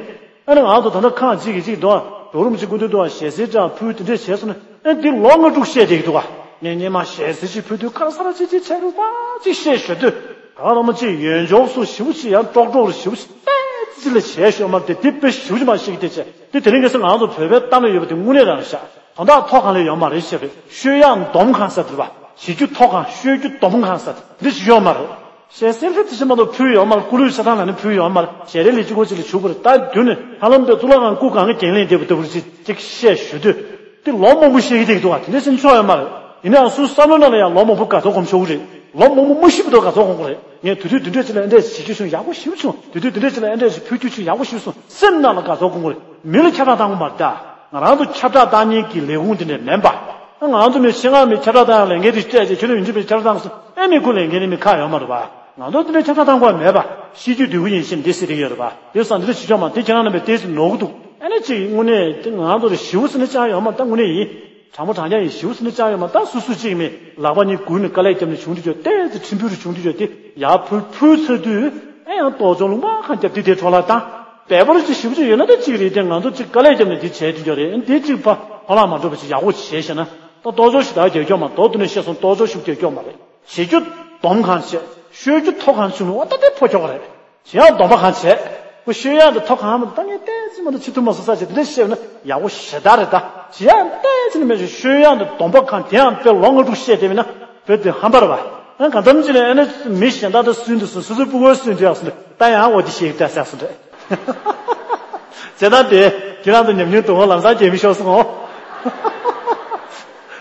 ཨ་ནི་ང་ཚོ་ད་ལྟ་ཁག་ཅིག་གིས་ཅིག་འདུག་ཨ། ཇོ་བོ་རིན་པོ་ཆེ་སྐུ་མདུན་དུ་ཨ་ཞལ་གསེར་བཀྲ་ཕུལ་དེ་འདྲས་བྱས་སོང་ན་ཨ་འདི་ལོ་ལྔ་དྲུག་བཤད་བསྡད་ཀྱི་འདུག་ཨ། ངས་སྔོན་མ་ཞལ་གསེར་ཅིག་ཕུལ་དུས་ཁ་ལ་ས་ལ་ཅིག་ཅིག་བྱས་རུ་པ་ཅིག་བཤད་ཞོར་དུས་ད་ག་རང་མ་ཅིག་ཡོན་ཆོག་སུ་ཞིབ་ཅིག་ཡང་ཀྲོག་ཀྲོག་རུ་ཞིབ་ཅིག་ཏེ་ཅི་ལ་བྱས་ཞོར་མ་དེ་དེ་དཔེ་ཞིབ་ཅིག་མ་ཤེས་ཀྱི་དེ་བྱས་དེ་དེ་རིང་ཁ་སང་ང་ཚོ་བོད་པའི་གཏམ་ལ་ཡོད་པ་དེ་དངོས་གནས་རང་ཤག་དོན་དག་ཐོག་ཁང་ལ་ཡོད་མ་རེད་བཤད་པས་ཤོད་ཡག་འདོམ་ཁང་ཟེར་དེ་རེད་པ། བྱེད་རྒྱུ་ཐོག་ཁང་ཤོད་རྒྱུ་འདོམ་ཁང་ཟེར་འདི་ཞིག་ཡོད་མ་རེད། ཞལ་གསེར་ལྷ་དེ་བཞིན་མ་གཏོགས་ཕུལ་ཡོད་མ་རེད། སྐུ་ལུས་ཆ་ཚང་ལ་ནི་ཕུལ་ཡོད་མ་རེད། ཞལ་རས་ལས་གཅིག་པོ་གཅིག་ལ་བྱུག་པ་རེད། ད་རྒྱུ་ནི་ཧ་ལམ་པའི་གཙུག་ལག་ཁང་སྐུ་གང་གི་འགན་ལེན་བསྡད་པ་ལྟ་བུ་ཅིག་ཅིག་བཤད་ཞུ་དུས་དེ་ལོ་མང་པོ་བཤད་ཀྱི་བསྡད་ཀྱི་འདུག་བ། དེ་འདྲ་ཞིག་ཆོག་ཡོད་མ་རེད། ཡིན་ནའང་སུ་བསམ་བློ་ནང་ལ་ཡང་ལོ་མང་པོ་དགའ་ཚོར་སྒོམ་ཆོག་གི་རེད། ལོ་མང་པོ་མ་ཤི་བར་དུ་དགའ་ཚོར་སྒོམ་གྱི་རེད། ངས་དུས་དུས་དུས་འདྲ་ཅིག་ལ་ཨེ་འདྲ་ཞིག་བྱེད་རྒྱུ་བྱུང་ཡག་པོ་ཞེ་པོ་བྱུང་། དུས་དུས་དུས་འདྲ་ཅིག་ལ་ཨེ་འདྲ་ཞིག་ཕུལ་རྒྱུ་བྱུང་ཡག་པོ་ཞེ་པོ་བྱུང་། སེམས་ནང་ལ་དགའ་ཚོར་སྒོམ་གྱི་རེད། མི་ལ་ཁྱབ་བསྒྲགས་བཏང་གི་མ་རེད་ད། ང་རང་ཚོ་ཁྱབ་བསྒྲགས་བཏང་མཁན་གྱི་ལས་ཁུངས་དེ་འདྲ་མིན་པ། ང་ཚོ་མི་ཕྱི་ནང་མི་ཁྱབ་བསྒྲགས་བཏང་ཡག་ལས་འགན་དེ་སྤྲད་རྗེས་ཁྱོད་ཚོ་ཡིན་གཅིག་མིན་གཅིག་ཁྱབ་བསྒྲགས་བཏང་སོང་ཨེ་མི་ཁུ་ལས་འགན་ནི་མི་ཁག་ཡོད་མ་རེད་པ། ང་ཚོ་དེ་འདྲ་ཁྱབ་བསྒྲགས་བཏང་དགོས་མེད་པ། ཤེས་རྒྱུ་སྡུག་གུ་ཡིན་ཕྱིན་འདི་སྲིད་དེ་ཡོད་རེད་པ། དེ་སང་འདི་འདྲ་བྱེད་ཆོག་མ་དེ་ཁྱེད་རང་རྣམ་པས་ཏོག་ཙམ་ནོར་གི་འདུག་ཨ་ནི་ཅིག་དངོས་གནས་དེ་ང་ཚོ་ལ་ཞེ་པོ་ཟེར་ན་ཅང་ཡོད་མ་རེད་ད། དངོས་གནས་ཡིན། དྲང་པོ་དྲང་རྐྱང་ཡིན། ཞེ་པོ་ཟེར་ན་ཅང་ཡོད་མ་རེད་ད། སུ་སུ་གཅིག་མིན་ལག་པ་གཉིས་སྒུར་ནས་དཀའ་ལས་བརྒྱབ་ནས་བྱུང་དུས་ཅོ་ཏོག་ཙམ་ཁྲིམས་ཕུག་རུ་བྱུང་དུས་ཅོ་དེ་ཡར་ཕུལ་ཕུལ་ཚར་དུས་ཨེ་ཡང་ལྟོ་ཅོག་ལུང་པ་གང་བརྒྱབ་དེ་དེ་འཕྲོ་བརླག་བཏང་། བེ་པར་ཅིག་ཞིབ་ཅིག་ཡོད་ན་ད་ཅིག་རེད་དེ། ང་ཚོ་ཅིག་དཀའ་ལས་བརྒྱབ་ནས་འདི་བྱས་དེ་འགྱོ་རེད། འདི་ཅིག་ཕ་ཕོ་ལག་མ་འགྲོ་བ་ཅིག་ཡག་པོ་བྱས་ཤེ་ན་ད་ལྟོ་ཅོག་ཞིག་ད་རྒྱག་རྒྱོ་མ་གཏོགས་དེ་ནས་བཤད་སོང་ལྟོ་ཅོག་ཞིག་རྒྱག་རྒྱོ་མ་རེད། བྱེད་རྒྱུ་སྡོམ་གང་བྱས། ཤོད་རྒྱུ་ཐོག་གང་བྱུང་ནས་འོ་ད་དེ་ཕོ་ཁྱོག་རེད། བྱེད་ཡག་སྡོམ་པ་གང་བྱས། ཁོ་ཤོད་ཡག་འདི་ཐོག་གང་མ་ད་ངས་ཏོག་ཙམ་མ་གཏོགས་ཅི་ཐུབ་མ་སོང་ས་བྱས་དེ་འདྲ་བཤད་ན་ཡག་པོ་ཞེ་དྲག་རེད་ད། བྱེད་ཡག་ཏོག་ཙམ་ནི་མེད་ཅིག་ཤོད་ཡག་འདི་སྡོམ་པ་གང་དེ་ཡང་དཔེ་ལོ་ལྔ་དྲུག་བཤད་བསྡད་མིན་ན་བོད་དེ་ཧམ་པ་རེད་པ། ཨ་གང་ལྟར་ཅི་ནས་ཨ་ནི་མི་གཞན་དག་ད་སུན་དུ་སོང་སོ་སོའི་སྤུ་གུ་སུན་དུ་ཡག་སོང་ད་ཡང་འོ་དེ་ཤེས་ཀྱི་ད་ཟེར་སོང་རེད། བྱས་ན་དེ་ཁྱེད་རང་ཚོ་ཉམས་མྱོང་དུ་འོ་ལམ་སང་རྒྱས་མི་ཤོག་སོང་ངོ་།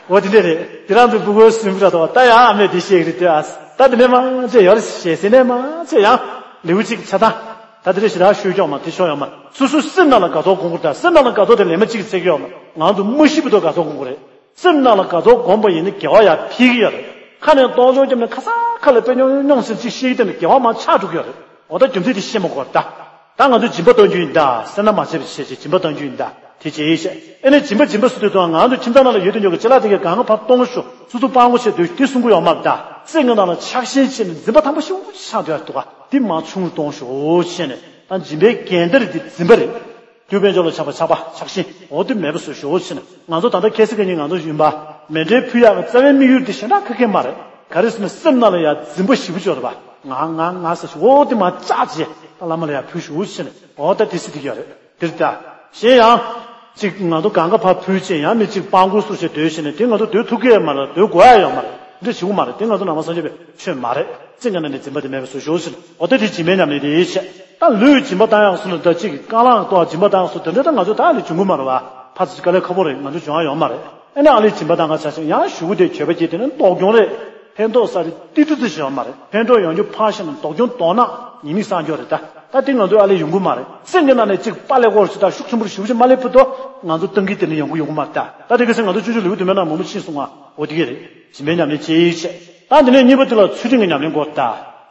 འོ་དེ་འདྲས་རེད། ཁྱེད་རང་ཚོ་སྤུ་གུ་སུན་པོ་ར་དོ་ད་ཡང་ཨ་མས་དེ་ཤེས་ཀྱི་རེད་དེ་ཨ། ད་དེ་ནས་མང་ཆེ་ཡོད་རེད་ཞེས་ཟེར་ནས་མང་ཆེ་ཡང་ལེའུ་གཅིག་ཆ་ད། ད་དེ་འདྲས་ཞེ་དྲག་ཤོད་ཀྱོག་མ་དེ་ཤོག་ཡོང་མ་སོ་སོའི་སེམས་ནང་ལ་དགའ་ཚོར་སྒོམ་དགོས་ད། སེམས་ནང་ལ་དགའ་ཚོར་དེ་ལས་མ་གཅིག་ཚེག་ཡོད་མ་ང་ཚོ་མ་ཤི་བར་དུ་དགའ་ཚོར་སྒོམ་དགོས་རེད། སེམས་ནང་ལ་དགའ་ཚོར་སྒོམ་པ་ཡིན་ན་དགེ་བ་ཡར་འཕེལ་གྱི་ཡོད་རེད། ཁ་ནས་གཏོང་ཆོག་བརྒྱབ་ནས་ཁ་སང་ཁ་ལ་དཔེ་ཉུང་ཉུང་ཟེར་ཅིག་བཤད་ཀྱི་དེ་ནི་དགེ་བ་མར་ཆག་འགྲོ་གི་ཡོད་རེད། འོ་ད་རྒྱུ་མཚན་དེ་ཤེས་མ་དགོས་ད། ད་ང་ཚོས་སྦྱིན་པ་གཏོང་རྒྱུ་ཡིན་ད། སེར་སྣ་མ་བྱེད་པ་བྱས་བྱས་སྦྱིན་པ་གཏོང་རྒྱུ་ཡིན་ད། དེ་བྱས་ཡིན་ཤག་ཨེ་ནས་སྦྱིན་པ་སྦྱིན་པ་ཟེར་དུས་ཙང་ང་ཚོ་ཁྱིམ་ཚང་ནང་ལ་ཡོད་དུས་ཉོ་གི་ཅ་ལག་དེ་གའི་གང་ག་ཕར་གཏོང་ཤོག་སོ་སོ་སྤྲང་པོ་བྱས་སྡོད་དེ་གསུང་གི་ཡོད་མ་རེད་ད། སེམས་ཀྱི་ནང་ལ་ཆགས་ཞེན་བྱས་ནས་འཛིན་པ་དམ་པོ་ཞེ་པོ་ཆགས་འདུག་ཡ་འདུག་ག་འདི་མར་ཆུང་རུ་གཏོང་ཤོག་བྱས་ནས། ད་སྦྱིན་པའི་འགལ་ཟླ་རེད་འདི་འཛིན་པ་རེད། རྒྱུ་དཔལ་འབྱོར་ལ་ཆགས་པ་ཆགས་པ་ཆགས་ཞེན་འོ་དེ་མེད་པ་བཟོ་ཤོག་བྱས་ནས། ང་ཚོ་ད་ལྟ་ཁ་སང་ཁ་ཉིན་ང་ཚོ་ཡུན་པ་མཎྜལ་ཕུལ་ཡག་གི་རྩ་བའི་དམིགས་ཡུལ་དེ་གཞན་དག་ཁ་ཁེ་མ་རེད། ག་རེ་ཟེར་ན་སེམས་ནང་ལ་ཡ་འཛིན་པ་ཞེ་པོ་ཅིག་ཡོད་རེད་པ། ང་ང་ང་ཟེར་ཞིག་འོ་དེ་མར་བཅག་བྱས་ད་བླ་མ་ལ་ཡ་ཕུལ་ཤོག་བྱས་ནས་འོ་ད་དེ་སྲིད་དེ་ཡོད་རེད། དེར་ལྟ། གཞན་ཡང་། གཅིག་ང་ཚོ་གང་ག་ཕར་ཕུལ་ཕྱིན་ཡང་མི་གཅིག་སྤྲང་པོ་བཟོས་བྱས་སྡོད་བྱས་ནས་དེ་ང་ཚོ་སྡོད་ཐུབ་ཀྱི་ཡོད་མ་རེད། སྡོད་དགོས་ཡ་ཡོད་མ་རེད། འདི་བྱེད་དགོས་མ་རེད། དེ་ང་ཚོ་ནང་པ་སངས་རྒྱས་པའི་ཆོས་མ་རེད། སེམས་ཀྱི་ནང་ནས་འཛིན་པ་དེ་མེད་པ་བཟོ་ཤོག་ཟེར། འོ་ད་དེ་སྦྱིན་པའི་ཉམས་ལེན་དེ་བྱས། ད་ལུས་སྦྱིན་པ་བཏང་ཡག་སོང་ན་ད་གཅིག་རྐང་ལག་གཏོང་སྦྱིན་པ་བཏང་ཡག་སོང་དེ་འདྲ་ད་ང་ཚོ་ད་ལས་འབྱུང་གི་མ་རེད་བ། ཕར་ཚུར་དཀའ་ལས་ཁག་པོ་རེད། ང་ཚོ་འབྱུང་ཡ་ཡོད་མ་རེད། ཨེ་ནས་ཨ་ལས་སྦྱིན་པ་བཏང་ག་ཆ་ཆེན་ཡང་ཞུ་གུ་དེ་མཆོད་པ་སྐྱེས་དེ་ནི་ལྡོག་གྱོང་རེད། ཕན་ཐོགས་ས་རེད་ཏི་ཏི་ཏི་ཞིག་ཡོད་མ་རེད། ཕན་ཐོགས་ཡོང་རྒྱུ་ཕར་བཞག་ན་ལྡོག་གྱོང་དོགས་ན་ཉེས་དམིགས་བསགས་རྒྱུ་རེད་ད། ད་དེ་ང་ཚོའི་ཨ་ལས་ཡོང་གི་མ་རེད། སེམས་ཀྱི་ནང་ནས་གཅིག་པ་ལས་སྐོར་ཞིག་དང་ཤུགས་ཆེན་པོ་ཞེ་པོ་ཅིག་མ་སླེབས་བར་དུ་ང་ཚོ་ཏང་གི་དེ་ནས་ཡོང་གི་ཡོང་གི་མ་རེད་ད། ད་དེ་ག་ཚོད་ང་ཚོ་སྤྱོད་འཇུག་ལེའུ་བདུན་པའི་ནང་མང་པོ་ཕྱིན་སོང་ང་འོ་དེ་ག་རེད། སྦྱིན་པའི་ཉམས་ལེན་བྱེད་ཡིག་བྱས། ད་འདི་ནས་གཉིས་པ་དེ་ལ་ཚུལ་ཁྲིམས་ཀྱི་ཉམས་ལེན་སྐོར་ད།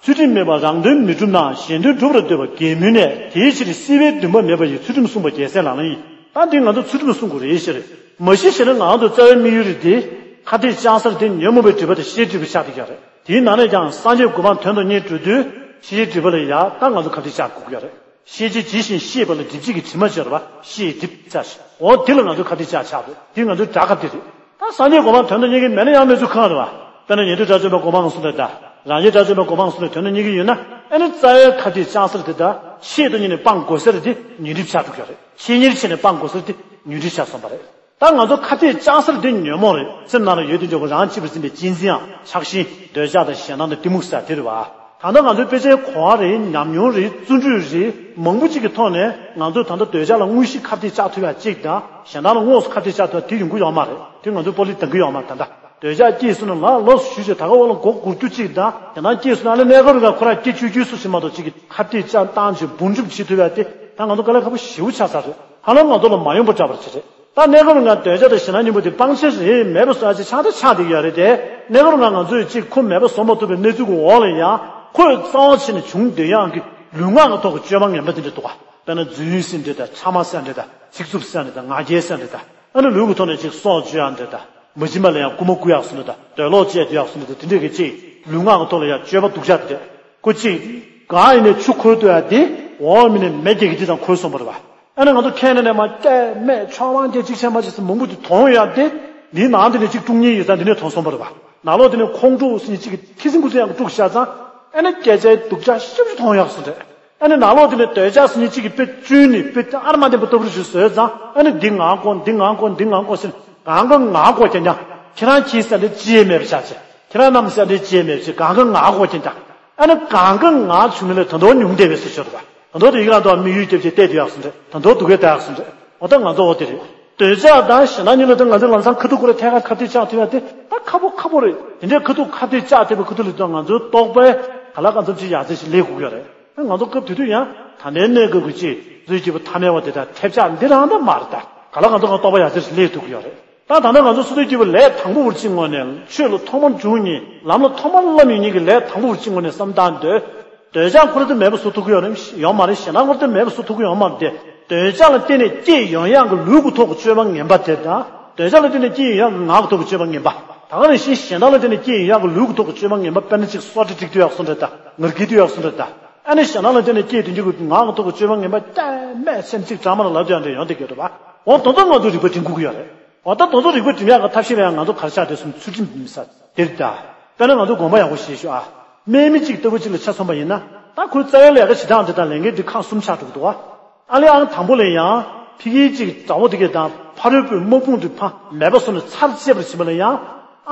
ཚུལ་ཁྲིམས་མེད་པར་རང་དོན་མི་སྒྲུབ་ན་གཞན་དོན་སྒྲུབ་པར་འདོད་པ་འགལ་མུན་ནས། དེའི་ཕྱིར་སྲིད་པའི་འདུན་པ་མེད་པ་ཡི། ཚུལ་ཁྲིམས་བསྲུང་བ་རྒྱལ་སྲས་ལག་ལེན་ཡིན། ད་འདི་ང་ཚོ་ཚུལ་ཁྲིམས་བསྲུང་དགོས་རེད་ཤག་རེད། མ་གཞི་བྱས་ན་ང་ཚོ་རྩ་བའི་དམིགས་ཡུལ་རེད་དེ། ཁ་ཏས་བཅག་སར་དེ་ཉོན་མོངས་པའི་སྒྲིབ་པ་དང་ཤེས་སྒྲིབ་པ་ཆགས་བསྡད་ཀྱི་རེད། དེའི་ནང་ནས་ཀྱང་སངས་རྒྱས་གོ་འཕང་དོན་དང་གཉིས་འགྲོ་དུས་ཤེས་བྱའི་སྒྲིབ་པ་ལ་ཡ་ད་ང་ཚོ་ཁ་ཏས་བཅག་དགོས་ཀྱི་རེད། ཤེས་བྱའི་ཇི་བཞིན་ཤེས་པ་ལ་སྒྲིབ་བྱེད་ཀྱི་དྲི་མ་བྱེད་རེད་བ། ཤེས་སྒྲིབ་བཅག་ཤེས། འོ་དེ་ལ་ང་ཚོ་ཁ་ཏས་བཅག་ཆགས་འདུག་དེ་ང་ཚོའི་དགྲ་ཁ་དེ་རེད། ད་སངས་རྒྱས་གོ་འཕང་དོན་དང་གཉིས་ཀྱི་མེད་ན་ཡང་མེད་ཚུལ་གང་རེད་བ། དཔེར་ན་ཉན་ཐོས་དགྲ་བཅོམ་པའི་གོ་འཕང་གསུངས་ཏེ་ད། རང་རྒྱལ་དགྲ་བཅོམ་པའི་གོ་འཕང་གསུངས་ཏེ་དོན་དང་གཉིས་ཀྱི་ཡོད་ན། ཨ་ནི་རྩ་བའི་ཁ་ཏས་བཅག་སར་དེ་ད། ཆེད་དུ་གཉེར་ནས་སྤང་དགོས་སར་དེ་ཉོན་སྒྲིབ་ཆགས་འགྲོ་གི་རེད། ཆེད་གཉེར་བྱས་ནས་སྤང་དགོས་སར་དེ་ཉོན་སྒྲིབ་ཆགས་སོང་བ་རེད། ད་ང་ཚོ་ཁ་ཏས་བཅག་སར་དེ་ཉོན་མོངས་རེད། སེམས་ནང་ལ་ཡོད་དུ་འཇོག་པ་རང་གཅེས་པར་འཛིན་པའི་གཅེས་འཛིན་ཡང་ཆགས་ཞེན་འདོད་ཆགས་དང་ཞེ་སྡང་དང་གཏི་མུག་ཟེར་དེ་རེད་བ། ད་ལྟ་ང་ཚོའི་དཔེ་ཆའི་གོ་བ་རེད། ཉམས་མྱོང་རེད། བརྩོན་འགྲུས་རེད། མང་པོ་ཅིག་གི་ཐོག་ནས་ང་ཚོས་ད་ལྟ་འདོད་ཆགས་ལ་དངོས་གཞི་ཁ་གཏད་བཅག་ཐུབ་ཡ་གཅིག་དང་། ཞེ་སྡང་ལ་དངོས་སུ་ཁ་གཏད་བཅག་ཐུབ་ཡ་དེ་ཡོང་གི་ཡོད་མ་རེད། དེ་ང་ཚོས་སྤོ་ལོ་འདང་གི་ཡོད་མ་རེད་ད་ལྟ། འདོད་ཆགས་སྐྱེས་སོང་ན་ལ་ལོགས་སུ་ཞུས་བྱས་ད་ག་འོག་ལ་མགོ་སྒུར་རྒྱུ་གཅིག་དང་། ཞེ་སྡང་སྐྱེས་སོང་ན་ཨ་ལས་གནས་སྐབས་རིང་ཁོ་རང་སྐྱེ་བཅུག་རྒྱུ་སུ་ཞིག་མ་གཏོགས་གཅིག་གིས་ཁ་གཏད་བཅག་བཏང་བྱས་འབུར་འཇོམས་བྱེད་ཐུབ་ཡ་དེ་ད་ང་ཚོ་དཀའ་ལས་ཁག་པོ་ཞེ་པོ་ཆགས་ཚར་རེད། ཧ་ལམ་ང་ཚོ་ལ་མ་ཡོང་པ་འདྲ་པོ་ཅིག་རེད། ད་གནས་སྐབས་རིང་ང་འདོད་ཆགས་དང་ཞེ་སྡང་གཉིས་པོ་དེ་སྤང་བྱ་རེད། མེད་པ་བཟོ་ཡ་ཅིག་ཆགས་ད་ཆགས་བསྡད་ཀྱི་ཡོད་རེད་དེ། གནས་སྐབས་རིང་ང་ཚོས་གཅིག་ཁོ་མེད་པ་བཟོ་མ་ཐུབ་པའི་གནས་ཚུལ་གྱི་འོག་ལ་ཡང་ཁོས་རྩ་བ་ཆེ་ནས་བྱུང་བསྡད་ཡག་གི་ལུས་ངག་གི་ཐོག་གི་སྤྱོད་པ་ངན་པ་དེ་འདྲ་འདུག་ག་དཔེར་ན་རྫུན་ཟེར་འདྲ་དང་། ཕྲ་མ་ཟེར་འདྲ་དང་། ཚིག་རྩུབ་ཟེར་འདྲ་དང་། ང་རྒྱལ་ཟེར་འདྲ་དང་། ཨ་ནི་ལུས་ཀྱི་ཐོག་ནས་ཅིག་སྲོག་གཅོད་ཡག་འདྲ་དང་། མ་བྱིན་པ་ལ་ཡང་རྐུན་མ་རྐུ་ཡག་སོང་འདྲ་དང་། འདོད་ལོག་སྤྱད་སྡོད་ཡག་སོང་འདྲ་དང་། དེ་འདྲས་ཀྱི་ཅིག་ལུས་ངག་གི་ཐོག་ལ་ཡང་སྤྱོད་པ་སྡུག་ཅག་དེ་འདྲས། ཁོ་ཅིག་གང་ཡིན་ནའི་ཆུ་ཁོལ་སྡོད་ཡག་དེ་འོག་མིན་ནས་མེ་རྒྱག་གི་དེ་དང་ཁོལ་སོང་བ་རེད་བ། ཨ་ནི་ང་ཚོ་ཁྱེད་ནས་ནས་མ་སྐད་སྨྲས་ཆོག་མང་སྐད་ཅིག་བྱས་མ་བྱས་ཟེར་མང་པོ་དེ་དོན་ཡག་དེ། འདིའི་ནང་དེ་ནས་ཅིག་དཀྲུག་མཁན་ཡོད་ཙང་འདི་ནས་དོན་སོང་བ་རེད་བ། ནང་ལོགས་དེ་ནས་ཁོང་ཁྲོ་ཟེར་མཁན་ཅིག་གིས་ཐི་སིང་ཁུ་སིང་ཡག་གི་དཀྲུགས་བཞག་ཙང་། ཨ་ནི་སྐད་ཆའི་སྡུག་ཅག་ཞེ་པོ་ཅིག་མཐོང་ཡག་སོང་རེད། ཨ་ནི་ནང་ལོགས་དེ་ནས་འདོད་ཆགས་ཟེར་མཁན་གཅིག་གིས་དཔེ་བཅོས་ནས་དཔེ་ཨ་ར་མ་བདེན་པ་ལྟ་བུ་ཞིག་བཟོས་ཙང་། ཨ་ནི་འདི་ང་དགོས། འདི་ང་དགོས། འདི་ང་དགོས་ཟེར་གང་ག་ང་དགོས་ཀྱང་ཀྱང་། ཁྱེད་རང་གིས་ཟེར་འདི་ཅི་ཡང་མེད་པ་ཆགས་ཆེ། ཁྱེད་རང་རྣམས་ཟེར་འདི་ཅི་ཡང་མེད་པ་ཆེ། གང་ག་ང་དགོས་ཀྱང་ཀྱང་། ཨ་ནི་གང་ག་ང་བྱུང་ནས་ལས་ད་དུང་ཉུང་བསྡད་པའི་བཟོ་ཤོར་བ། ད་དུང་དེ་ཡིག་རང་དུ་དམིགས་ཡུལ་རྒྱབ་ཀྱི་བལྟས་བསྡད་ཡག་སོང་རེད། ད་དུང་སྡུག་སྐད་བཏང་ཡག་སོང་རེད། འོ་ད་ང་ཚོ་འོ་དེ་རེད། འདོད་ཆགས་དང་ཞེ་སྡང་གཉིས་ལ་ད་ང་ཚོས་ལམ་སང་ཁ་ཐུག་ཁོ་རེ་ཐད་ཀར་ཁ་གཏད་བཅག་ཐུབ་ཡ་དེ་ད་ཁག་པོ་ཁག་པོ་རེད། དེ་འདྲའི་ཁ་ཐུག་ཁ་གཏད་བཅག་ཐུབ་པའི་ཁ་ཐུག་ལ་ད་ང་ཚོའི་རྟོགས་པའི་ག་ལ་གང་འཚམ་ཅིག་ཡར་རྩེ་ཞིག་སླེབས་དགོས་ཀྱི་རེད། ང་ཚོ་སྐབས་དེ་དུས་ཡང་ད་ལྟའི་གནས་སྐབས་ཀྱི་ཅིག་རྫུས་སྐྱེས་བུ་ཐ་མལ་བ་དེ་དག་ཐེབས་ཆག་འདི་རང་ད་མ་རེད་ད། ག་ལ་གང་འཚམ་གང་རྟོགས་པ་ཡར་རྩེ་ཞིག་སླེབས་ཐུབ་ཀྱི་ཡོད་རེད། ད་ད་ལྟ་ང་ཚོ་སོ་སོའི་སྐྱེས་བུ་ལས་དང་པོ་བར་ཅིག་སྔོན་ནས་ཆོས་ལ་ཐོག་མར་འཇུག་མཁན། ལམ་ལ་ཐོག་མར་སླེབས་ཡོང་མཁན་གྱི་ལས་དང་པོ་བར་ཅིག་སྔོན་ནས་བསམ་བཏང་དུས། འདོད་ཆགས་ཁོ་རང་དེ་མེད་པ་བཟོ་ཐུབ་ཀྱི་ཡོད་རེད། ཡོད་མ་རེད། ཞེ་སྡང་ཁོ་རང་དེ་མེད་པ་བཟོ་ཐུབ་ཀྱི་ཡོད་མ་རེད་དེ། འདོད་ཆགས་ལ་བརྟེན་ནས་སྐྱེས་ཡོང་ཡག་གི་ལུས་ཀྱི་ཐོག་གི་སྤྱོད་པ་ངན་པ་དེ་དང་། འདོད་ཆགས་ལ་བརྟེན་ནས་སྐྱེས་ཡོང་ཡག་གི་ངག་གི་ཐོག་གི་སྤྱོད་པ་ངན་པ། ད་ག་ནང་བཞིན་ཞེ་སྡང་ལ་བརྟེན་ནས་སྐྱེས་ཡོང་ཡག་གི་ལུས་ཀྱི་ཐོག་གི་སྤྱོད་པ་ངན་པ། དཔེར་ན་ཅིག་སོ་ཊ་སྒྲིག་སྡོད་ཡག་སོང་རེད་ད། ངར་སྐད་སྡོད་ཡག་སོང་རེད་ད། ཨ་ནི་ཞེ་སྡང་ལ་བརྟེན་ནས་སྐྱེས་དོན་གྱི་ངག་གི་ཐོག་གི་སྤྱོད་པ་ངན་པ་ཀྱང་མེད་སེམས་གཅིག་གྲང་མ་ལ་ལབ་ཀྱང་འདྲ་ཡོང་བསྡད་ཀྱི་ཡོད་རེད་པ། འོ་དེ་ཚོ་ང་ཚོས་རིག་པ་སྒྲིམ་དགོས་ཀྱི་ཡོད་རེད། འོ་ད་དེ་ཚོ་རིག་པ་སྒྲིམ་ཡག་གི་ཐབས་ཤེས་ལ་ཡང་ང་ཚོ་ག་རེ་བྱ་དགོས་སམ། ཚུལ་ཁྲིམས་སྒྲིམ་ས་དེ་རེད་ད། དཔེར་ན་ང་ཚོ་དགོངས་པ་ཡག་པོ་བཞེས་ཤོག་ཨ། སྨན་མི་གཅིག་ལྟ་བུ་གཅིག་ལ་ཆ་མཚོན་པ་ཡིན་ན། ད་ཁོའི་རྩ་བའི་ལས་ཀ་བྱེད་སྟངས་དེ་དང་ལས་འགན་དེ་ཁག་གསུམ་ཆགས་འགྲོ་གི་འདུག་ཨ། ཨ་ལས་ཨང་དང་པོ་ལ་ཡང་ཕ་གིའི་གཅིག་དགྲ་བོ་དེ་གས་དང་ཕ་རོལ་པོའི་དམག་དཔུང་དེ་ཕར་མེད་པ་བཟོས་ནས་ཚར་བཅད་པར་བྱེད་པ་ལ་ཡང་།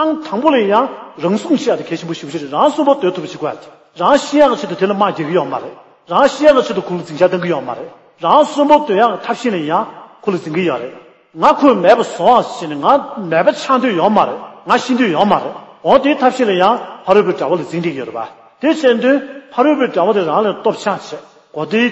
ཨང་དང་པོ་ལ་ཡང་རང་སྲུང་བྱེད་ཡག་དེ་གལ་ཆེན་པོ་ཞེ་པོ་ཅིག་རེད། རང་གསོན་པོ་སྡོད་ཐུབ་པ་བྱེད་དགོས་ཡ་དེ། རང་ཤི་ཡག་གི་ཆེད་དུ་དེ་ལ་དམག་རྒྱག་གི་ཡོད་མ་རེད། རང་ཤི་ཡག་གི་ཆེད་དུ་ཁོ་ལ་འཛིང་རྒྱག་གཏོང་གི་ཡོད་མ་རེད། རང་གསོན་པོ་སྡོད་ཡག་གི་ཐབས་ཤེས་ལ་ཡང་ཁོ་ལ་འཛིང་གི་ཡོད་རེད། ང་ཁོས་མེད་པ་བཟོ་བ་ཟེར་ནས་ང་མེད་པ་ཆགས་འདོད་ཡོད་མ་རེད། ང་ཤི་འདོད་ཡོད་མ་རེད། འོ་དེའི་ཐབས་ཤེས་ལ་ཡང་ཕ་རོལ་པོའི་དགྲ་བོ་ལ་འཛིང་བསྡད་ཀྱི་ཡོད་རེད་པ། དེ་བྱས་དུས་ཕ་རོལ་པོའི་དགྲ་བོ་དེ་རང་ལ་སྟོབས་ཆགས་བྱས། གོ་བདེ་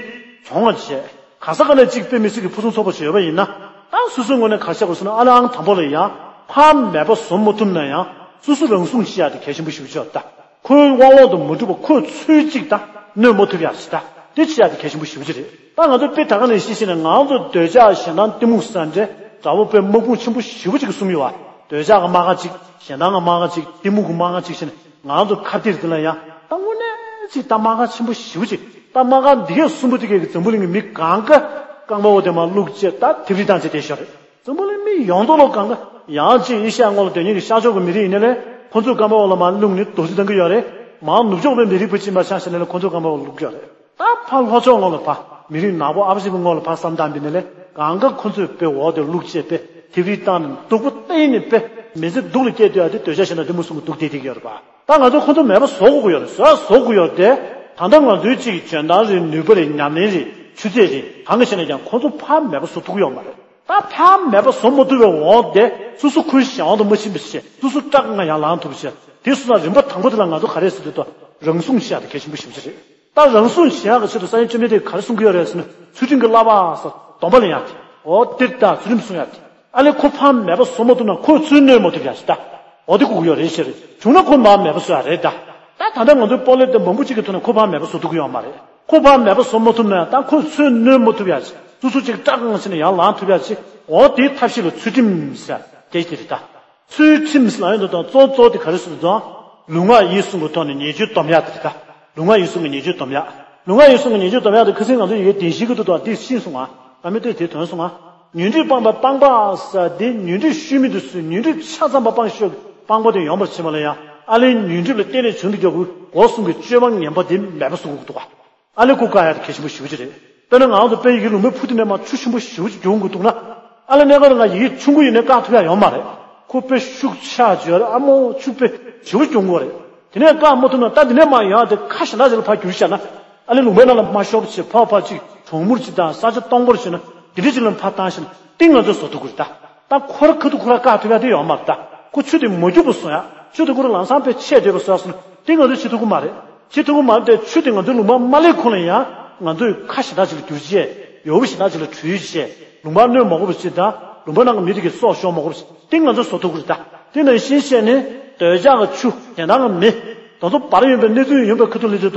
གྱོང་བ་བྱས། ག་ས་ག་ནས་གཅིག་དཔེ་མི་སྲིད་ཀྱི་ཕུན་སུམ་ཚོགས་པ་ཞིག་ཡོད་པ་ཡིན་ན། ད་སོ་སོའི་ངོས་ནས་ག་རེ་བྱེད་དགོས་ཟེར་ན། ཨ་ལས་ཨང་དང་པོ་ལ་ཡང་ ཕ་མ་མེད་པ་བཟོ་མ་ཐུབ་ན་ཡང་སོ་སོ་རང་སྲུང་བྱེད་ཡག་དེ་གལ་ཆེན་པོ་ཞེ་པོ་ཅིག་ཡོད་ད། ཁོའི་དབང་འོག་ཏུ་མ་གྲུབ་པ་ཁོས་ཚུལ་གཅིག་ད་གནོད་མ་ཐུབ་ཡག་ཞིག་ད། དེ་བྱེད་ཡག་དེ་གལ་ཆེན་པོ་ཞེ་པོ་ཅིག་རེད། ད་ང་ཚོ་དཔེ་ད་ག་ནས་ཤེས་ཤེས་ནས་ང་ཚོ་འདོད་ཆགས་ཞེ་སྡང་གཏི་མུག་ཟེར་འདྲ་དགྲ་བོ་དཔེ་དམག་དཔུང་ཆེན་པོ་ཞེ་པོ་ཅིག་གསུམ་ཡོད་བ། འདོད་ཆགས་ཀྱི་དམག་སྒར་གཅིག་བྱེད་སྟངས་ཀྱི་དམག་སྒར་གཅིག་གཏི་མུག་གི་དམག་སྒར་གཅིག་བྱས་ནས་ང་ཚོ་ཁ་གཏད་དེ་ལ་ཡང་ད་དངོས་གནས་གཅིག་ད་དམག་སྒར་ཆེན་པོ་ཞེ་པོ་ཅིག་ད་དམག་སྒར་འདི་གས་གསུམ་པོ་དེ་གས་ཀྱི་འཛམ་བུ་གླིང་གི་མི་གང་ག་རྐང་པ་འོག་དེ་མར་བླུགས་བྱས་ད་ཐིབས་རི་བཏང་བྱས་བསྡད་ཤག་རེད། འཛམ་བུ་གླིང་མི་ཡོངས་རྫོགས་ལོ་གང་ག་ཡང་གཅིག་ཨེ་ཤ་ཡ་ངོས་ལ་སྡོད་མཁན་གྱི་ཤར་ཕྱོགས་ཀྱི་མི་རིགས་ཡིན་ན་ལས་ཁོ་ཚོའི་རྐང་པ་འོག་ལ་མར་བླུགས་ནས་རྡོ་རྩིག་བཏང་གི་ཡོད་རེད། མར་ནུབ་ཕྱོགས་པའི་མི་རིགས་པ་ཅིག་མར་ཆ་བཞག་ན་ལས་ཁོ་ཚོའི་རྐང་པ་འོག་བླུགས་ཀྱི་ཡོད་རེད། ད་ཕར་ལྷོ་ཕྱོགས་ངོས་ལ་ཕར་མི་རིགས་ནག་པོ་ཨ་ཕ་ཅིག་གི་ངོས་ལ་ཕར་བསམ་བཏང་པ་ཡིན་ན་ལས་གང་ག་ཁོ་ཚོས་དཔེ་འོག་དེ་བླུགས་བྱས་དཔེ་ཐིབས་རི་བཏང་ནས་སྡུག་པོ་གཏན་ནས་དཔེ་མི་ཚེ་སྡུག་ལ་སྐྱེལ་སྡོད་ཡག་དེ་འདོད་ཆགས་ཞེ་སྡང་གཏི་མུག་གསུམ་གྱིས་སྡུག་བསྡད་བསྡད་ཀྱི་ཡོད་རེད་པ། ད་ང་ཚོ་ཁོ་ཚོ་མེད་པ་བཟོ་དགོས་ཀྱི་ཡོད་རེད། བཟོ་ཡག་བཟོ་དགོས་ཀྱི་ཡོད་རེད་དེ། ད་ལྟ་ང་ཚོའི་གཅིག་འཇོན་ཐང་རེད། ནུས་པ་རེད། ཉམས་ལེན་རེད། ཆུ་ཚད་རེད། གང་ག་བྱས་ན་ཀྱང་ཁོ་ཚོ་ཕ་མ་མེད་པ་བཟོ་ཐུབ་ཀྱི་ཡོད་མ་རེད། ད་ཕ་མ་མེད་པ་བཟོ་མ་ཐུབ་པའི་འོག་དེ་སོ་སོ་ཁོའི་གཞན་དབང་དུ་མ་ཕྱིན་པ་བྱས། སོ་སོ་སྐྲག་སྔ་ཡར་ལངས་ཐུབ་པ་བྱས། དེ་སོང་ཙང་རིམ་པ་དང་པོ་དེ་ལ་ང་ཚོ་ག་རེ་ཟེར་དུས་ད་རང་སྲུང་བྱེད་ཡག་དེ་གལ་ཆེན་པོ་ཞེ་པོ་ཅིག་རེད། ད་རང་སྲུང་བྱེད་ཡག་གི་ཆེད་དུ་སངས་རྒྱས་བཅོམ་ལྡན་འདས་ག་རེ་གསུང་གི་ཡོད་རེད་ཟེར་ན། ཚུལ་ཁྲིམས་ཀྱི་བསླབ་པ་ཟེར་སྡོམ་པ་ལེན་ཡག་དེ། འོ་དེ་ད་ཚུལ་ཁྲིམས་སྲུང་ཡག་དེ། ཨ་ལས་ཁོ་ཕ་མ་མེད་པ་བཟོ་མ་ཐུབ་ན་ཁོས་ཚུར་གནོད་མ་ཐུབ་ཡག་ཞིག་ད། འོ་དེ་དགོས་ཀྱི་ཡོད་རེད་ཟེར། བྱུང་ན་ཁོ་མ་མེད་པ་བཟོ་ཡག་རེད་ད། ད་ད་ལྟ་ང་ཚོའི་སྤོ་ལོ་དེ་མང་པོ་ཅིག་གི་ཐོག་ནས་ཁོ་ཕ་མ་མེད་པ་བཟོ་ཐུབ་ཀྱི་ཡོད་མ་རེད། ཁོ་ཕ་མ་མེད་པ་བཟོ་མ་ཐུབ་ན་ད་ཁོས་ཚུར་གནོད་མ་ཐུབ་ཡག་ཞིག་སོ་སོ་ཅིག་སྐྲག་སྔ་ཕྱིན་ནས་ཡར་ལངས་ཐུབ་ཡག་ཞིག་འོ་དེའི་ཐབས་ཤེས་ལ་ཚུལ་ཁྲིམས་ཟེར་དེ་དེ་རེད་ད། ཚུལ་ཁྲིམས་ལབ་ཡོང་དུས་དང་གཙོ་གཙོ་དེ་ག་རེ་ཟེར་དུས་ཙང་། ལུས་ངག་ཡིད་གསུམ་གྱི་ཐོག་ནས་ཉེས་སྤྱོད་སྡོམ་ཡག་དེ་རེད་ད། ལུས་ངག་ཡིད་གསུམ་གྱི་ཉེས་སྤྱོད་སྡོམ་ཡག་ལུས་ངག་ཡིད་གསུམ་གྱི་ཉེས་སྤྱོད་སྡོམ་ཡག་དེ་ཁ་སང་ང་ཚོ་ཡི་གེ་བདེན་བཞིའི་སྐབས་དུ་དང་དེ་ཤེས་སོང་ང་། བཀའ་མོལ་དེ་དེ་དོན་སོང་ང་། ཉོན་སྒྲིབ་སྤངས་པ་སྤངས་པ་ཟེར་དེ་ཉོན་སྒྲིབ་ཤུལ་མེད་དུ་བཟོས། ཉོན་སྒྲིབ་ཆ་ཚང་པ་སྤངས་ཤོག་སྤངས་པ་དེ་ཡོང་བར་བྱེད་པ་ལ་ཡང་ཨ་ལས་ཉོན་སྒྲིབ་ལ་བརྟེན་ནས་བྱུང་དུ་འཇོག་གི་སྒོ་གསུམ་གྱི་སྤྱོད་པ་ངན་པ་དེ་མེད་པ་བཟོ་དགོས་ཀྱི་འདུག་ག་ཨ་ལས་ཁོ་བཀག་ཡག་དེ་གལ་ཆེན་པོ་ཞེ་པོ་ཅིག་རེད། དཔེར་ན་ང་ཚོ་དཔེ་ཡི་གེ་ལུང་པའི་ཕུ་དེ་ནས་མར་ཆུ་ཆེན་པོ་ཞེ་པོ་ཅིག་རྒྱུག་འགྲོ་འདུག་ན། ཨ་ལས་གནས་སྐབས་ལ་ང་ཡི་གེ་ཆུང་ཀུ་ཡིན་ནའི་བཀག་ཐུབ་ཡག་ཡོད་མ་རེད། ཁོ་དཔེ་ཤུགས་ཆག་བྱོས་རེད། ཨ་མོ་ཆུ་དཔེ་ཞེ་པོ་རྒྱུག་འགྲོ་རེད། དེ་ནས་བཀག་མ་ཐུབ་ན་ད་དེ་ནས་མར་ཡང་དེ་ཁ་ཞེ་དྲག་ཅིག་ལ་ཕར་བསྒྱུར་བཞག་ན། ཨ་ལས་ལུང་པའི་ནང་ལ་མར་ཤོག་བྱས་ཕར་ཕར་ཅིག་གྲོང་མུར་ཅིག་དང་ས་ཆ་སྟོང་པོར་བྱས་ན་དེ་འདྲ་ཅིག་ལ་ཕར་བཏང་ཞིག་ན་དེ་ང་ཚོས་བཟོ་ཐུབ་ཀྱི་རེད་ད། ད་ཁོ་ར་ཁ་ཐུག་ཁོ་ར་བཀག་ཐུབ་ཡག་དེ་ཡོད་མ་རེད་ད། ཁོ་ཆུ་དེ་མ་རྒྱུག་པ་བཟོ་ཡག་ཆུ་དེ་ཁོ་ར་ལམ་སང་དཔེ་ཆད་བསྡད་པ་བཟོ་ཡག་སོང་ན་དེ་ང་ཚོས་བྱེད་ཐུབ་ཀྱི་མ་རེད། བྱེད་ཐུབ་ཀྱི་མ་རེད་དེ། ཆུ་དེ་ང་ཚོའི་ལུང་པ་མ་སླེབས་གོང་ལ་ཡང་ང་ཚོས་ཁ་ཞེ་དྲག་ཅིག་ལ་བསྒྱུར་བྱས། ཡོལ་བ་ཞེ་དྲག་ཅིག་ལ་བྲུས་བྱས། ལུང་པར་གནོད་མ་དགོས་པ་ཅིག་དང་ལུང་པའི་ནང་གི་མི་དེ་གའི་སྲོག་ཤོར་མ་དགོས་པ་ཅིག་དེ་ང་ཚོས་བཟོ་ཐུབ་ཀྱི་རེད་ད། དེ་ནང་བཞིན་བྱས་ནས་འདོད་ཆགས་ཀྱི་ཆུ་ཞེ་སྡང་གི་མེ། ད་ཚོ་བར་ཡོང་པའི་གནས་ཚུལ་ཡོང་པའི་ཁ་ཐུག་ལ་དེ་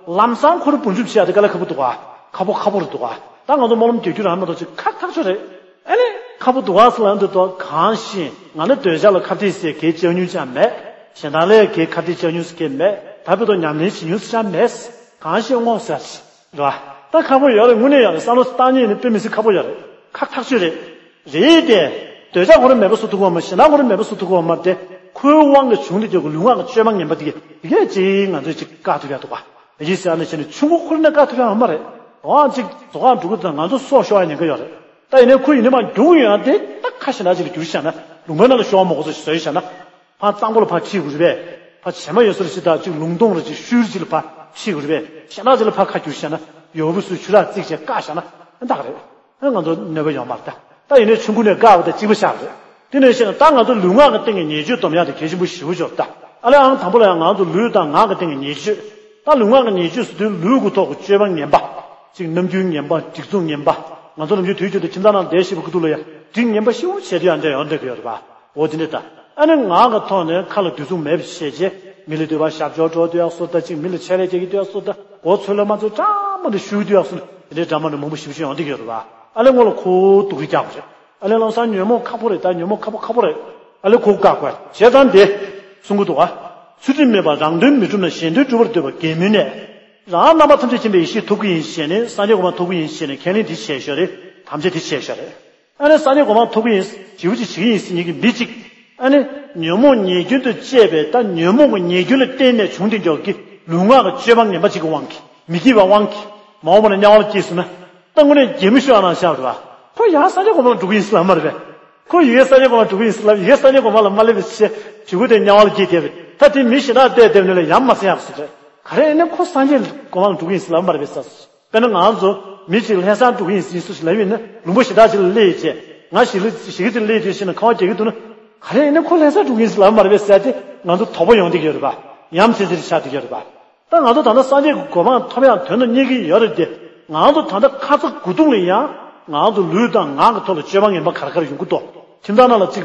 ལམ་སང་ཁོ་ར་བུ་འཇུམ་བྱེད་ཡག་དེ་དཀའ་ལས་ཁག་པོ་འདུག་ག་ཁག་པོ་ཁག་པོ་རེད་འདུག་ག་ད་ང་ཚོ་སྨོན་ལམ་རྒྱག་རྒྱུ་རང་མ་གཏོགས་ཅིག་ཁག་ཐག་ཆོད་རེད། ཨ་ནི། ཁག་པོ་འདུག་ག་ཟེར་ལབ་འདུག་དོ། གང་ཞིག་ང་ནི་འདོད་ཆགས་ལ་ཁ་གཏད་ཟེར་གའི་ལྕགས་སྨྱུག་ཅང་མེད། ཞེ་སྡང་ལ་གའི་ཁ་གཏད་ལྕགས་སྨྱུག་ཟེར་གའི་མེད། ད་བར་དུ་ཉམས་ལེན་བྱེད་སྨྱུག་ཟེར་ཅང་མེད། གང་ཞིག་བསྔོ་ཟེར་ཞིག་རེད་བ། ད་ཁག་པོ་ཡོད་རེད། དངོས་གནས་ཡོད་རེད། བསམ་བློ་བཏང་ཉིད་ནི་དཔེ་མི་སྲིད་ཁག་པོ་ཡོད་རེད། ཁག་ཐག་ཆོད་རེད། རེད་དེ། འདོད་ཆགས་ཁོ་རང་མེད་པ་བཟོ་ཐུབ་ཀྱི་ཡོད་མ་རེད། ཞེ་སྡང་ཁོ་རང་མེད་པ་བཟོ་ཐུབ་ཀྱི་ཡོད་མ་རེད་དེ། ཁོའི་དབང་གིས་བྱུང་སྟེ་འཇོག་གི་ལུས་ངག་གི་སྤྱོད་པ་ངན་པ་དེ་གས་དེ་གས་ཅིག་ང་ཚོས་ཅིག་བཀག་ཐུབ་ཡག་འདུག་ག་ཡིན་ཟེར་ཨ་ནི་བྱས་ནས་ཆུང་ཀུ་ཁོ་རང་ནས་བཀག་ཐུབ་ཡག་ཡོད་མ་རེད། འོ་ཅིག་རྫོགས་སྐར་འགྲོ་གི་དང་ང་ཚོ་སྲོག་ཤོར་ཡག་ཉེན་ཁ་ཡོད་རེད། ད་ཡིན་ནའི་ཁོ་ཡིན་ནའི་མར་རྒྱུག་ཡོང་ཡག་དེ་ད་ཁ་ཞེ་དྲག་ཅིག་ལ་བསྒྱུར་བཞག་ན། ལུང་པའི་ནང་ལ་ཤོར་མ་དགོས་ཚོ་ཞིག་བཟོས་བཞག་ན། ཕར་གཙང་པོ་ལ་ཕར་ཁྲིད་དགོས་རེད་པས། ཕར་བྱེ་མ་ཡོད་ས་ལ་ཅིག་ད་ཅིག་ལུང་སྟོང་རེ་ཅིག་ཤུལ་ཅིག་ལ་ཕར་ཁྲིད་དགོས་རེད་པས། ཞེ་དྲག་ཅིག་ལ་ཕར་ཁ་བསྒྱུར་བཞག་ན། ཡོལ་བ་བཟོས་ཆུ་རགས་བརྩིགས་བྱས་བཀག་བཞག་ན་ཨ་འདག་རེད། ཨ་ང་ཚོ་གནོད་པ་ཡོད་མ་རེད་ད། ད་ཡིན་ནའི་ཆུང་ཀུ་ནས་བཀག་པ་དེ་གཅིག་པ་ཤག་རེད། དེ་ནས་བཤད་ན་ད་ང་ཚོ་ལུས་ངག་གི་སྟེང་གི་ཉེས་སྤྱོད་སྡོམ་ཡག་དེ་གལ་ཆེན་པོ་ཞེ་པོ་ཅིག་རེད་ད། ཨ་ལས་ཨང་དང་པོ་ལ་ཡང་ང་ཚོ་ལུས་དང་ངག་གི་སྟེང་གི་ཉེས་སྤྱོད། ད་ལུས་ངག་གི་ཉེས་སྤྱོད་ཟེར་དུས་ལུས་ཀྱི་ཐོག་གི་སྤྱོད་པ་ངན་པ། ཅིག་རྣམ་འགྱུར་ངན་པ། སྒྲིག་འཛུགས་ངན་པ། ང་ཚོ་ནམ་རྒྱུན་དུས་རྒྱུན་དུ་ཁྱིམ་ཚང་ནང་བསྡད་ཤེས་པ་ཁུ་ཐུག་ལ་ཡང་སྒྲིག་ངན་པ་ཞེ་པོ་བྱས་དུས་ཡང་འདྲ་ཡོང་འདྲ་གི་ཡོད་རེད་པ། འོ་དེ་འདྲ་ད། ཨ་ནི་ངག་གི་ཐོག་ནས་ཁ་ལ་དུས་མཚུངས་མེད་པ་བྱས་རྗེས་མི་ལ་སྡུག་པ་ཞབས་ཕྱོགས་འགྲོ་སྡོད་ཡག་བཟོ་ད། ཅིག་མི་ལ་ཆད་ལས་རྒྱག་གི་སྡོད་ཡག་བཟོ་ད། འོ་ཚོད་ལ་མ་ཚོད་འདྲ་མི་འདྲ་ཞུ་གི་སྡོད་ཡག་བཟོ་ད། དེ་འདྲའི་འདྲ་མི་འདྲ་མང་པོ་ཞེ་པོ་ཅིག་ཡོང་འདྲ་གི་ཡོད་རེད་པ། ཨ་ལས་སྔོན་ལ་ཁོ་སྡུག་རུས་རྒྱག་པ་རེད། ཨ་ལས་ལམ་སང་ཉོན་མོངས་ཁག་པོ་རེད་ད། ཉོན་མོངས་ཁག་པོ་ཁག་པོ་རེད། ཨ་ལས་ཁོ་བཀག་དགོས། བྱས་ཙང་དེ་གསུང་གི་འདུག་ག་ཚུལ་ཁྲིམས་མེད་པར་རང་དོན་མི་འགྲུབ་ན། གཞན་དོན་སྒྲུབ་པར་འདོད་པ་གད་མོའི་གནས། རང་རྣམ་པ་ཐམས་ཅད་མཁྱེན་པའི་ཡེ་ཤེས་ཐོབ་ཀྱི་ཡིན་ཞེས་ནས། སངས་རྒྱས་གོ་འཕང་ཐོབ་ཀྱི་ཡིན་ཞེས་ནས་ཁས་ལེན་དེ་བྱས་ཤོག་རེད། དམ་བཅའ་དེ་བྱས་ཤོག་རེད། ཨ་ནི་སངས་རྒྱས་གོ་འཕང་ཐོབ་ཀྱི་ཡིན། ཞེ་པོ་ཅིག་བྱེད་ཀྱི་ཡིན་ཟེར་མཁན་གྱི་མི་གཅིག་ཨ་ནི་ཉོན་མོངས་ཉེས་སྐྱོན་དུ་བཅས་པའི་ད་ཉོན་མོངས་ཀྱི་ཉེས་སྐྱོན་ལ་བརྟེན་ནས་བྱུང་སྟེ་འཇོག་གི་ལུས་ངག་གི་སྤྱོད་པ་ངན་པ་ཅིག་གི་དབང་གིས། མི་སྐྱིད་པའི་དབང་གིས། མ་འོངས་པ་ན་དམྱལ་བ་ལ་སྐྱེས་སོང་ན། ད་དངོས་གནས་གད་མོ་ཤོར་ཡག་ནང་ཆགས་རེད་པ། ཁོ་ཡང་སངས་རྒྱས་གོ་འཕང་ལ་འགྲོ་གི་ཡིན་ཟེར་ལབ་མ་རེད་པས། ཁོ་ཡི་གེ་སངས་རྒྱས་གོ་འཕང་ལ་འགྲོ་གི་ཡིན་ཟེར་ལབ། ཡི་གེ་སངས་རྒྱས་གོ་འཕང་ལ་མ་སླེབས་པའི་ཚེ་བྱེད་སྒོ་དེ་དམྱལ་བ་ལ་སྐྱེས་བསྡད་པས། ད་དེ་མི་ཞེ་དྲག་བལྟས་བསྡད་ནས་ལ་ཡང་མ་ཟེར་ཡག་ཟེར་རེད། ག་རེ་ཡིན་ན་ཁོ་སངས་རྒྱས་གོ་འཕང་ལ་འགྲོ་གི་ཡིན་ཟེར་ལབ་མ་རེད་པས་ཟེར། དཔེར་ན་ང་ཚོ་མི་གཅིག་ལྷ་སར་འགྲོ་གི་ཡིན་ཟེར་ལབ་ཡིན་ན། ལུང་པ་ཞེ་དྲག་ཅིག་ལ་སླེབས་བྱས། ང་ཞིག་ལ་ཞིག་གི་ཅིག་སླེབས་དུས་ཤེས་ན་ཁང་བ་རྒྱག་གི་འདུག་ན། ག་རེ་ཡིན་ན་ཁོ་ལྷ་སར་འགྲོ་གི་ཡིན་ཟེར་ལབ་མ་རེད་པས་ཟེར་ཏེ་ང་ཚོ་དོགས་པ་ཡོང་བསྡད་ཀྱི་ཡོད་རེད་པ། ཡ་མཚན་ཚེ་རིང་ཆགས་བསྡད་ཀྱི་ཡོད་རེད་པ། ད་ང་ཚོ་ད་ལྟ་སངས་རྒྱས་ཀྱི་གོ་འཕང་ཐོབ་ཡག་དོན་དུ་གཉེར་གྱི་ཡོད་རེད་དེ། ང་ཚོ་ད་ལྟ་ཁ་ཚ་དགོས་གཏུགས་ལ་ཡང་ང་ཚོ་ལུས་དང་ངག་གི་ཐོག་ལ་སྤྱོད་པ་ངན་པ་ག་རེ་ག་རེ་ཡོང་གི་འདུག་ཁྱིམ་ཚང་ནང་ལ་ཅིག་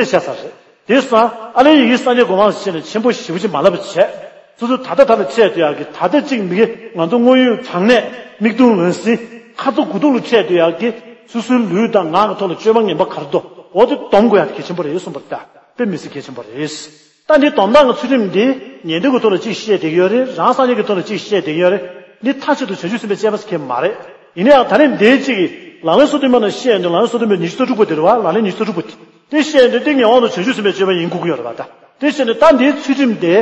འདྲས་བྱས་ཚར་རེད། དེ་སོང་ཨ་ལས་ཡི་གེ་སངས་རྒྱས་གོ་འཕང་ཟེར་ནས་ཆེན་པོ་ཞེ་པོ་ཅིག་མ་ལབ་པ་བྱས། སོ་སོ་ད་ལྟ་ད་ལ་འཕྲད་སྡོད་ཡག་གི་ད་ལྟ་གཅིག་མི་དགེ་ང་ཚོ་དངོས་ཡོད་དྲང་གནས་མིག་མཐོང་ལག་ཟིན་ཁ་ཚ་དགོས་གཏུགས་ལ་འཕྲད་སྡོད་ཡག་གི་སོ་སོའི་ལུས་དང་ངག་གི་ཐོག་ལ་སྤྱོད་པ་ངན་པ་ག་རེ་འདུག་འོ་དེ་སྡོམ་དགོས་ཡག་དེ་གལ་ཆེན་པོ་རེད་གསུངས་པ་རེད་ད། དཔེ་མི་སྲིད་གལ་ཆེན་པོ་རེད། ད་འདི་སྡོམ་སྟངས་ཀྱི་ཚུལ་ཁྲིམས་འདི་ཉན་ཐོས་ཀྱི་ཐོག་ལ་གཅིག་བཤད་བསྡད་ཀྱི་ཡོད་རེད། རང་སངས་རྒྱས་ཀྱི་ཐོག་ལ་གཅིག་བཤད་བསྡད་ཀྱི་ཡོད་རེད། འདི་མཐའ་གཅིག་ཏུ་བྱང་ཆུབ་སེམས་དཔའི་སྤྱད་པ་ཟེར་མཁན་མ་རེད། ཡིན་ན་ཡང་ད་རེས་འདིའི་གཅིག་གིས་ལག་ལེན་སོ་བདུན་པ་ནང་བཤད་ཡོང་དུས་ལག་ལེན་སོ་བདུན་པའི་ཉི་ཤུ་རྩ་དྲུག་པ་དེ་རེད་བ། ལག་ལེན་ཉི་ཤུ་རྩ་དྲུག་པ་དེ། དེ་བཤད་ཡོང་དུས་དེ་ངེས་པར་དུ་བྱང་ཆུབ་སེམས་དཔའི་སྤྱོད་པ་ཡིན་དགོས་ཀྱི་ཡོད་རེད་བ་ད། དེ་བྱས་ནས་ད་འདིའི་ཚུལ་ཁྲིམས་དེ་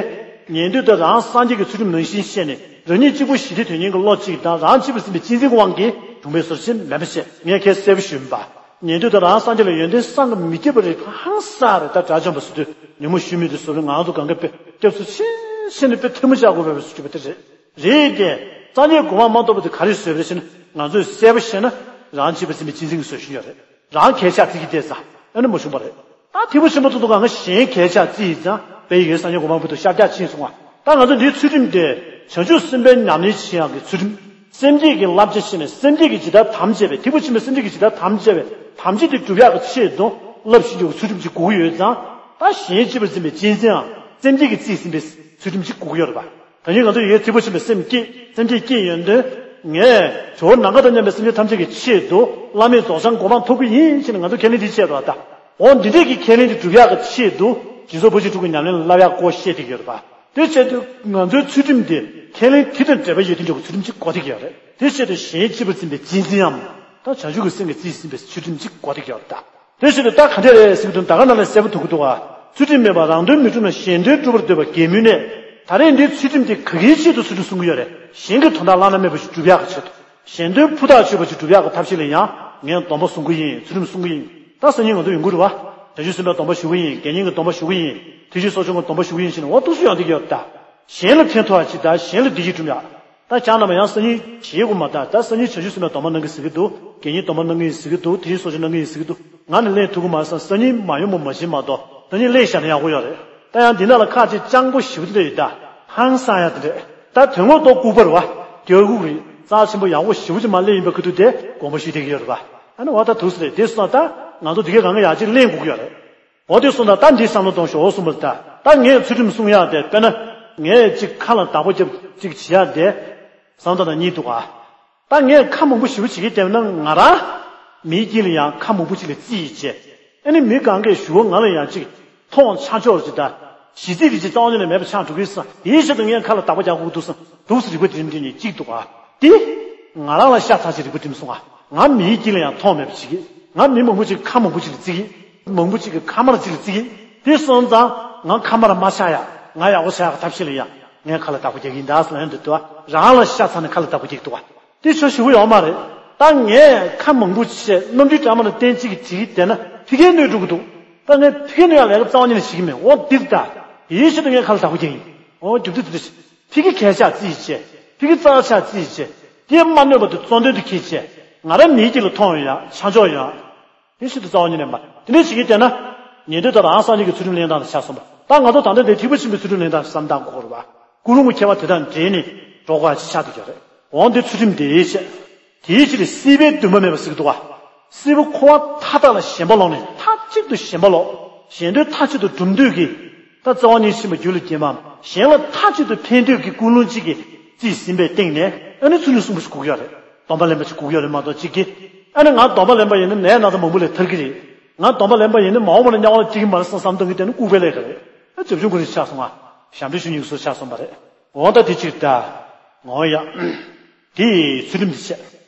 ཉན་ཐོས་དང་རང་སངས་རྒྱས་ཀྱི་ཚུལ་ཁྲིམས་ནང་བཞིན་བཤད་ནས་རང་ཉིད་གཅིག་པུ་ཞི་བདེ་དོན་གཉེར་གྱི་བློ་གཅིག་དང་རང་གཅེས་པར་འཛིན་པའི་གཅེས་འཛིན་གྱི་དབང་གིས་བྱུང་བའི་བཟོ་ཆེན་མེད་པ་བཤད་ངས་ཁས་གསལ་པོ་ཞུ་ཡིན་པ། ཉན་ཐོས་དང་རང་སངས་རྒྱས་ལ་ཡོན་ཏན་བསམ་གྱིས་མི་ཁྱབ་པ་རེད། ཧང་སང་རེད། ད་དགྲ་བཅོམ་པ་ཟེར་དུས་ཉོན་མོངས་ཞུ་མི་དེ་བཟོ་རེད། ང་ཚོ་གང་ག་དཔེ་སྐྱབས་སུ་མཆི་མཆི་ནས་དཔེ་ཐལ་མོ་སྦྱར་དགོས་པའི་བཟོ་བཅོས་པ་དེ་རེད། རེད་དེ། སངས་རྒྱས་གོ་འཕང་མ་ཐོབ་པ་དེ་ག་རེ་བཟོས་པ་རེད་ཟེར་ན་ང་ཚོས་གསལ་པོ་བཤད་ན་རང་གཅེས་པར་འཛིན་པའི་གཅེས་འཛིན་གྱི་བཟོ་ཞུ་ཡོད་རེད། རང་གལ་ཆགས་བརྩི་གི་བསྡད་ཙང་ཨ་ནི་མ་བྱུང་བ་རེད། ད་ཐེག་པ་ཆེན་པོ་ཐོབ་དུས་གང་ག་གཞན་གལ་ཆགས་བརྩི་ཡིན་ཙང་དཔལ་ཡེ་ཤེས་སངས་རྒྱས་གོ་འཕང་ཕུལ་དུ་ཤར་རྒྱག་ཕྱིན་སོང་བ། ད་ང་ཚོ་འདིའི་ཚུལ་ཁྲིམས་དེ་བྱང་ཆུབ་སེམས་དཔའི་ཉམས་ལེན་བྱེད་ཡག་གི་ཚུལ་ཁྲིམས། སེམས་བསྐྱེད་ཀྱི་བསླབ་བྱ་བྱས་ནས་སེམས་བསྐྱེད་ཀྱི་ཇི་ལྟར་དམ་བཅས་པའི་ཐེག་པ་ཆེན་པོའི་སེམས་བསྐྱེད་ཀྱི་ཇི་ལྟར་དམ་བཅས་པའི་དམ་བཅས་དེ་སྒྲུབ་ཡག་གི་ཆེད་དུ་བསླབ་བཞིན་ཡོད་ཀྱི་ཚུལ་ཁྲིམས་ཅིག་དགོས་ཀྱི་ཡོད་ཙང་། ད་གཞན་གཅེས་པར་འཛིན་པའི་གཅེས་འཛིན་ཡང་སེམས་བསྐྱེད་ཀྱིས་རྩིས་ཟིན་པའི་ཚུལ་ཁྲིམས་ཅིག་དགོས་ཀྱི་ཡོད་རེད་པ། ད་ནི་ང་ཚོ་ཡའི་ཐེག་པ་ཆེན་པོའི་སེམས་བསྐྱེད་སེམས་བསྐྱེད་བསྐྱེད་ཡོང་དུས་ངས་ཇོ་བོ་ནམ་མཁའ་དང་མཉམ་པའི་སེམས་ཅན་ཐམས་ཅད་ཀྱི་ཆེད་དུ་བླ་མེད་རྫོགས་བྱང་གོ་འཕང་ཐོབ་ཀྱི་ཡིན་ཞེས་ནས་ང་ཚོ་ཁས་ལེན་འདི་བྱས་པ་ད། འོ་འདི་འདྲས་ཀྱི་ཁས་ལེན་འདི་སྒྲུབ་ཡག་གི་ཆེད་དུ་སྦྱིན་སོགས་ཕར་ཕྱིན་དྲུག་གི་ཉམས་ལེན་ལ་བསླབ་ཡག་སྐོར་བཤད་བསྡད་ཀྱི་ཡོད་རེད་པ། དེ་བྱས་དུས་ང་ཚོའི་ཚུལ་ཁྲིམས་དེ་ཁས་ལེན་དེ་དང་འབྲེལ་བ་ཡོད་དེ་འདྲ་གི་ཚུལ་ཁྲིམས་ཅིག་དགོས་བསྡད་ཀྱི་ཡོད་རེད། དེ་བྱས་དུས་གཞན་གཅེས་པར་འཛིན་པའི་གཅེས་འཛིན་ཡང་ད་བྱང་ཆུབ་ཀྱི་སེམས་ཀྱིས་རྩིས་ཟིན་པའི་ཚུལ་ཁྲིམས་ཅིག་དགོས་བསྡད་ཀྱི་ཡོད་རེད་ད། དེ་བཞིན་དུ་ད་ག་འདྲ་རེད་ཟེར་གྱི་འདུག་ད་ག་ནང་ལ་གསལ་པོ་ཐུག་གི་འདུག་ག་ཚུལ་ཁྲིམས་མེད་པར་རང་དོན་མི་སྒྲུབ་ན་གཞན་དོན་སྒྲུབ་པར་འདོད་པ་གལ་མིན་ནས། ད་རེས་འདིའི་ཚུལ་ཁྲིམས་དེ་ག་གིའི་ཆེད་དུ་ཚུལ་ཁྲིམས་སྲུང་གི་ཡོད་རེད། གཞན་གྱི་དོན་དག་བླ་ན་མེད་པ་ཞིག་སྒྲུབ་ཡག་གི་ཆེད་དུ། གཞན་དོན་ཕུ་ཐག་ཆོད་པ་ཞིག་སྒྲུབ་ཡག་གི་ཐབས་ཤེས་ལ་ཡང་ངས་སྡོམ་པ་སྲུང་གི་ཡིན། ཚུལ་ཁྲིམས་སྲུང་གི་ཡིན། ད་སང་ཉིན་ང་ཚོ་ཡོང་གི་རེད་བ། བྱང་ཆུབ་སེམས་དཔའི་སྡོམ་པ་ཞུ་གི་ཡིན། དགེ་བསྙེན་གྱི་སྡོམ་པ་ཞུ་གི་ཡིན། ཐེག་ཆེན་གསོ་སྦྱོང་གི་སྡོམ་པ་ཞུ་གི་ཡིན་ཞེས་ནས་འོ་འདུག་སེ་ཡོང་བསྡད་ཀྱི་ཡོད་རེད་ད། གཞན་ལ་ཕན་ཐོགས་ཡག་ཅིག་དང་གཞན་ལ་བདེ་སྐྱིད་སྒྲུབ་ཡག་ད་ཁྱེད་རྣམས་ཡང་སང་ཉིན་བྱེད་དགོས་མ་ད། ད་སང་ཉིན་བྱང་ཆུབ་སེམས་དཔའི་སྡོམ་པ་གནང་གི་ཟེར་གི་འདུག་དགེ་བསྙེན་སྡོམ་པ་གནང་གི་ཡིན་ཟེར་གི་འདུག་དེ་བཞིན་གསོ་སྦྱོང་གནང་གི་ཡིན་ཟེར་གི་འདུག་ང་ནི་ལེན་ཐུབ་ཀྱི་མ་རེད་བསམ། སང་ཉིན་མ་ཡོང་བ་མ་བྱེད་མ་གཏོགས་ད་ཉིན་ལེན་བཞག་ན་ཡག་པོ་ཡོད་རེད། ད་ཡང་འདི་ནང་ལ་ཁག་ཅིག་སྤྱང་པོ་ཞེ་པོ་ཅིག་འདྲ་ཡོད་ད། ཧང་སང་ཡག་དེ་འདྲས། ད་དོན་དངོས་ཐོག་ལྐུགས་པ་རེད་བ། རྒྱལ་ལྐུགས་རེད། རྩ་ཆེན་པོ་ཡག་པོ་ཞེ་པོ་ཅིག་མར་ལེན་ཡིན་པ་གི་དུས་དེ་དགོངས་པ་ཞུས་བསྡད་ཀྱི་ཡོད་རེད་བ། ཨ་ནི་འོ་ད་འདུག་སེ་རེད། དེ་སོང་ཙང་ད་ང་ཚོ་འདི་གའི་གང་ག་ཡག་ཅིག་ལེན་དགོས་ཀྱི་ཡོད་རེད། འོ་དེ་སོང་ཙང་ད་འདི་བསམ་བློ་གཏོང་ཞོག་གསུངས་པ་རེད་ད། ད་ངས་ཚུལ་ཁྲིམས་སྲུང་ཡག་དེ་དཔེར་ན། ངས་ཅིག་ཁ་ལ་བདག་པོ་རྒྱབ་ཅིག་བྱེད་ཡག་དེ། བསམ་བློ་དང་གཉིས་འདུག་ག་ད་ངས་ཁ་མང་པོ་ཞེ་པོ་བྱེད་ཀྱི་བསྡད་ན་ང་རང་མིའི་དཀྱིལ་ལ་ཡང་ཁ་མང་པོ་ཅིག་ལ་རྩིས་ཡིན་བྱས། ཨ་ནི་མི་གང་གས་ཞུ་བ་ང་ལ་ཡང་ཅིག་མཐོང་ཆ་འཇོག་ཅིག་དང་། ཞི་རྩིས་རེ་ཅིག་རྩ་བ་ཉིད་ནས་མེད་པ་ཆགས་འགྲོ་གི་ས་དེའི་ཆེད་དུ་ངས་ཁ་ལ་བདག་པོ་རྒྱག་དགོས་འདུག་བསམ་འདུག་སེ་རིག་པ་འགྲིམ་འགྲིམ་ནས་གཅིག་འདུག་ག་དེ་ང་རང་ལ་ཤ་ཚ་ཅིག་རིག་པ་འགྲིམ་སོང་ང་། ང་མིའི་དཀྱིལ་ལ་ཡང་མཐོང་མེད་པ་བྱེད་ཀྱི། ང་མི་མང་པོ་ཅིག་ཁ་མང་པོ་ཅིག་ལ་རྩི་གི། མང་པོ་ཅིག་གི་ཁ་དམར་ཅིག་ལ་རྩི་གི། དེ་སོང་ཙང་ང་ཁ་དམར་མ་ཆགས་ཡག་ང་ཡག་པོ་ཆགས་ཡག་ཐབས་ཤེས་ལ་ཡང་ངས་ཁ་ལ་བདག་པོ་རྒྱག་གི་ཡིན་ད་ཟེར་ལབ་ཡོང་དུས་དུ་བ་རང་ལ་ཤ་ཚ་ནས་ཁ་ལ་བདག་པོ་རྒྱག་གི་འདུག་བ། དེ་ཆོ་ཞེ་པོ་ཡོད་མ་རེད། ད་ངས་ཁ་མང་པོ་བྱས་རྣམ་འགྱུར་བཀྲ་མ་ལ་བརྟེན་གཅིག་གིས་བྲིས་དེ་ན་ཕ་གིར་གནོད་འགྲོ་གི་འདུག་ད་ངས་ཕ་གིར་གནོད་ཡག་ལས་ཀ་རྩ་བ་ཉིད་ནས་བྱེད་ཀྱི་མེད། འོ་འདིར་ད་དེའི་ཆེད་དུ་ངས་ཁ་ལ་བདག་པོ་རྒྱག་ཡིན། འོ་རྒྱུ་མཚན་དེ་འདྲ་ཞིག་ཕ་གི་གལ་ཆགས་རྩིས་བྱས། ཕ་གི་རྩ་ཆགས་རྩིས་བྱས། དེ་མ་གནོད་པ་དེ་གཙོ་དོན་དུ་འཁྱེར་བྱས། ང་རང་མིའི་དཀྱིལ་ལ་མཐོང་ཡོང་ཡག་ཆ་འཇོག་ཡོང་ཡག་དེ་ཆེད་དུ་རྩ་བ་ཉིད་ནས་མ་དེ་འདྲ་བྱེད་ཀྱི་བསྡད་ན། ཉན་ཐོས་དང་རང་སངས་རྒྱས་ཀྱི་ཚུལ་ཁྲིམས་ལེན་སྟངས་དང་ཆགས་སོང་བ། ད་ང་ཚོ་ད་ལྟ་འདིར་ཐེག་པ་ཆེན་པོའི་ཚུལ་ཁྲིམས་ལེན་སྟངས་བསམ་བློ་བཏང་དགོས་རེད་བ། ཀུན་སློང་གི་ཁྱད་པར་དེ་དང་འབྲེལ་ནས་འགྲོ་དགོས་ཡག་ཅིག་ཆགས་བསྡད་ཀྱི་རེད། འོ་འདི་ཚུལ་ཁྲིམས་དེའི་ཆེད། དེའི་ཕྱིར་སྲིད་པའི་འདུན་པ་མེད་པ་ཟེར་གྱི་འདུག་བ། སྲིད་པ་འཁོར་བ་མཐའ་དག་ལ་ཞེན་པ་ལོག་ནས་མཐའ་གཅིག་ཏུ་ཞེན་པ་ལོག་གཞན་དོན་མཐའ་གཅིག་ཏུ་སྒྲུབ་འདོད་ཀྱི། ད་རྩ་བ་ཉིད་ཕྱིན་པ་རྒྱུད་ལ་སྐྱེས་པའམ་གཞན་ལ་མཐའ་གཅིག་ཏུ་ཕན་འདོད་ཀྱི་ཀུན་སློང་གཅིག་གིས་རྩིས་ཟིན་པའི་སྟེང་ནས་ཨ་ནི་ཚུལ་ཁྲིམས་སྲུང་བ་ཞིག་དགོས་ཀྱི་ཡོད་རེད། སྡོམ་པ་ལེན་པ་ཞིག་དགོས་ཀྱི་ཡོད་རེད་མ་གཏོགས་གཅིག་གིས། ཨ་ནི་ང་སྡོམ་པ་ལེན་པ་ཡིན་ན་ནད་ན་ཚ་མང་པོ་ལས་ཐར་གྱི་རེད། ང་སྡོམ་པ་ལེན་པ་ཡིན་ན་མ་འོངས་པ་ལ་དམྱལ་བ་ལ་སྐྱེ་གི་མ་རེད་བསམ་བསམ་བཏང་གི་བསྡད་ན་ལྐུགས་པའི་ལས་ཀ་རེད། ཨ་བྱབ་ཆུང་ཁོ་རང་ཆགས་སོང་ང་། ཞབས་འདྲེན་ཞུ་སྙིང་སུ་ཆགས་སོང་བ་རེད། འོ་ད་དེ་གཅིག་ད། ངོ་ཡ། དེ་ཡི་ཚུལ་ཁྲིམས་དེ་བྱས།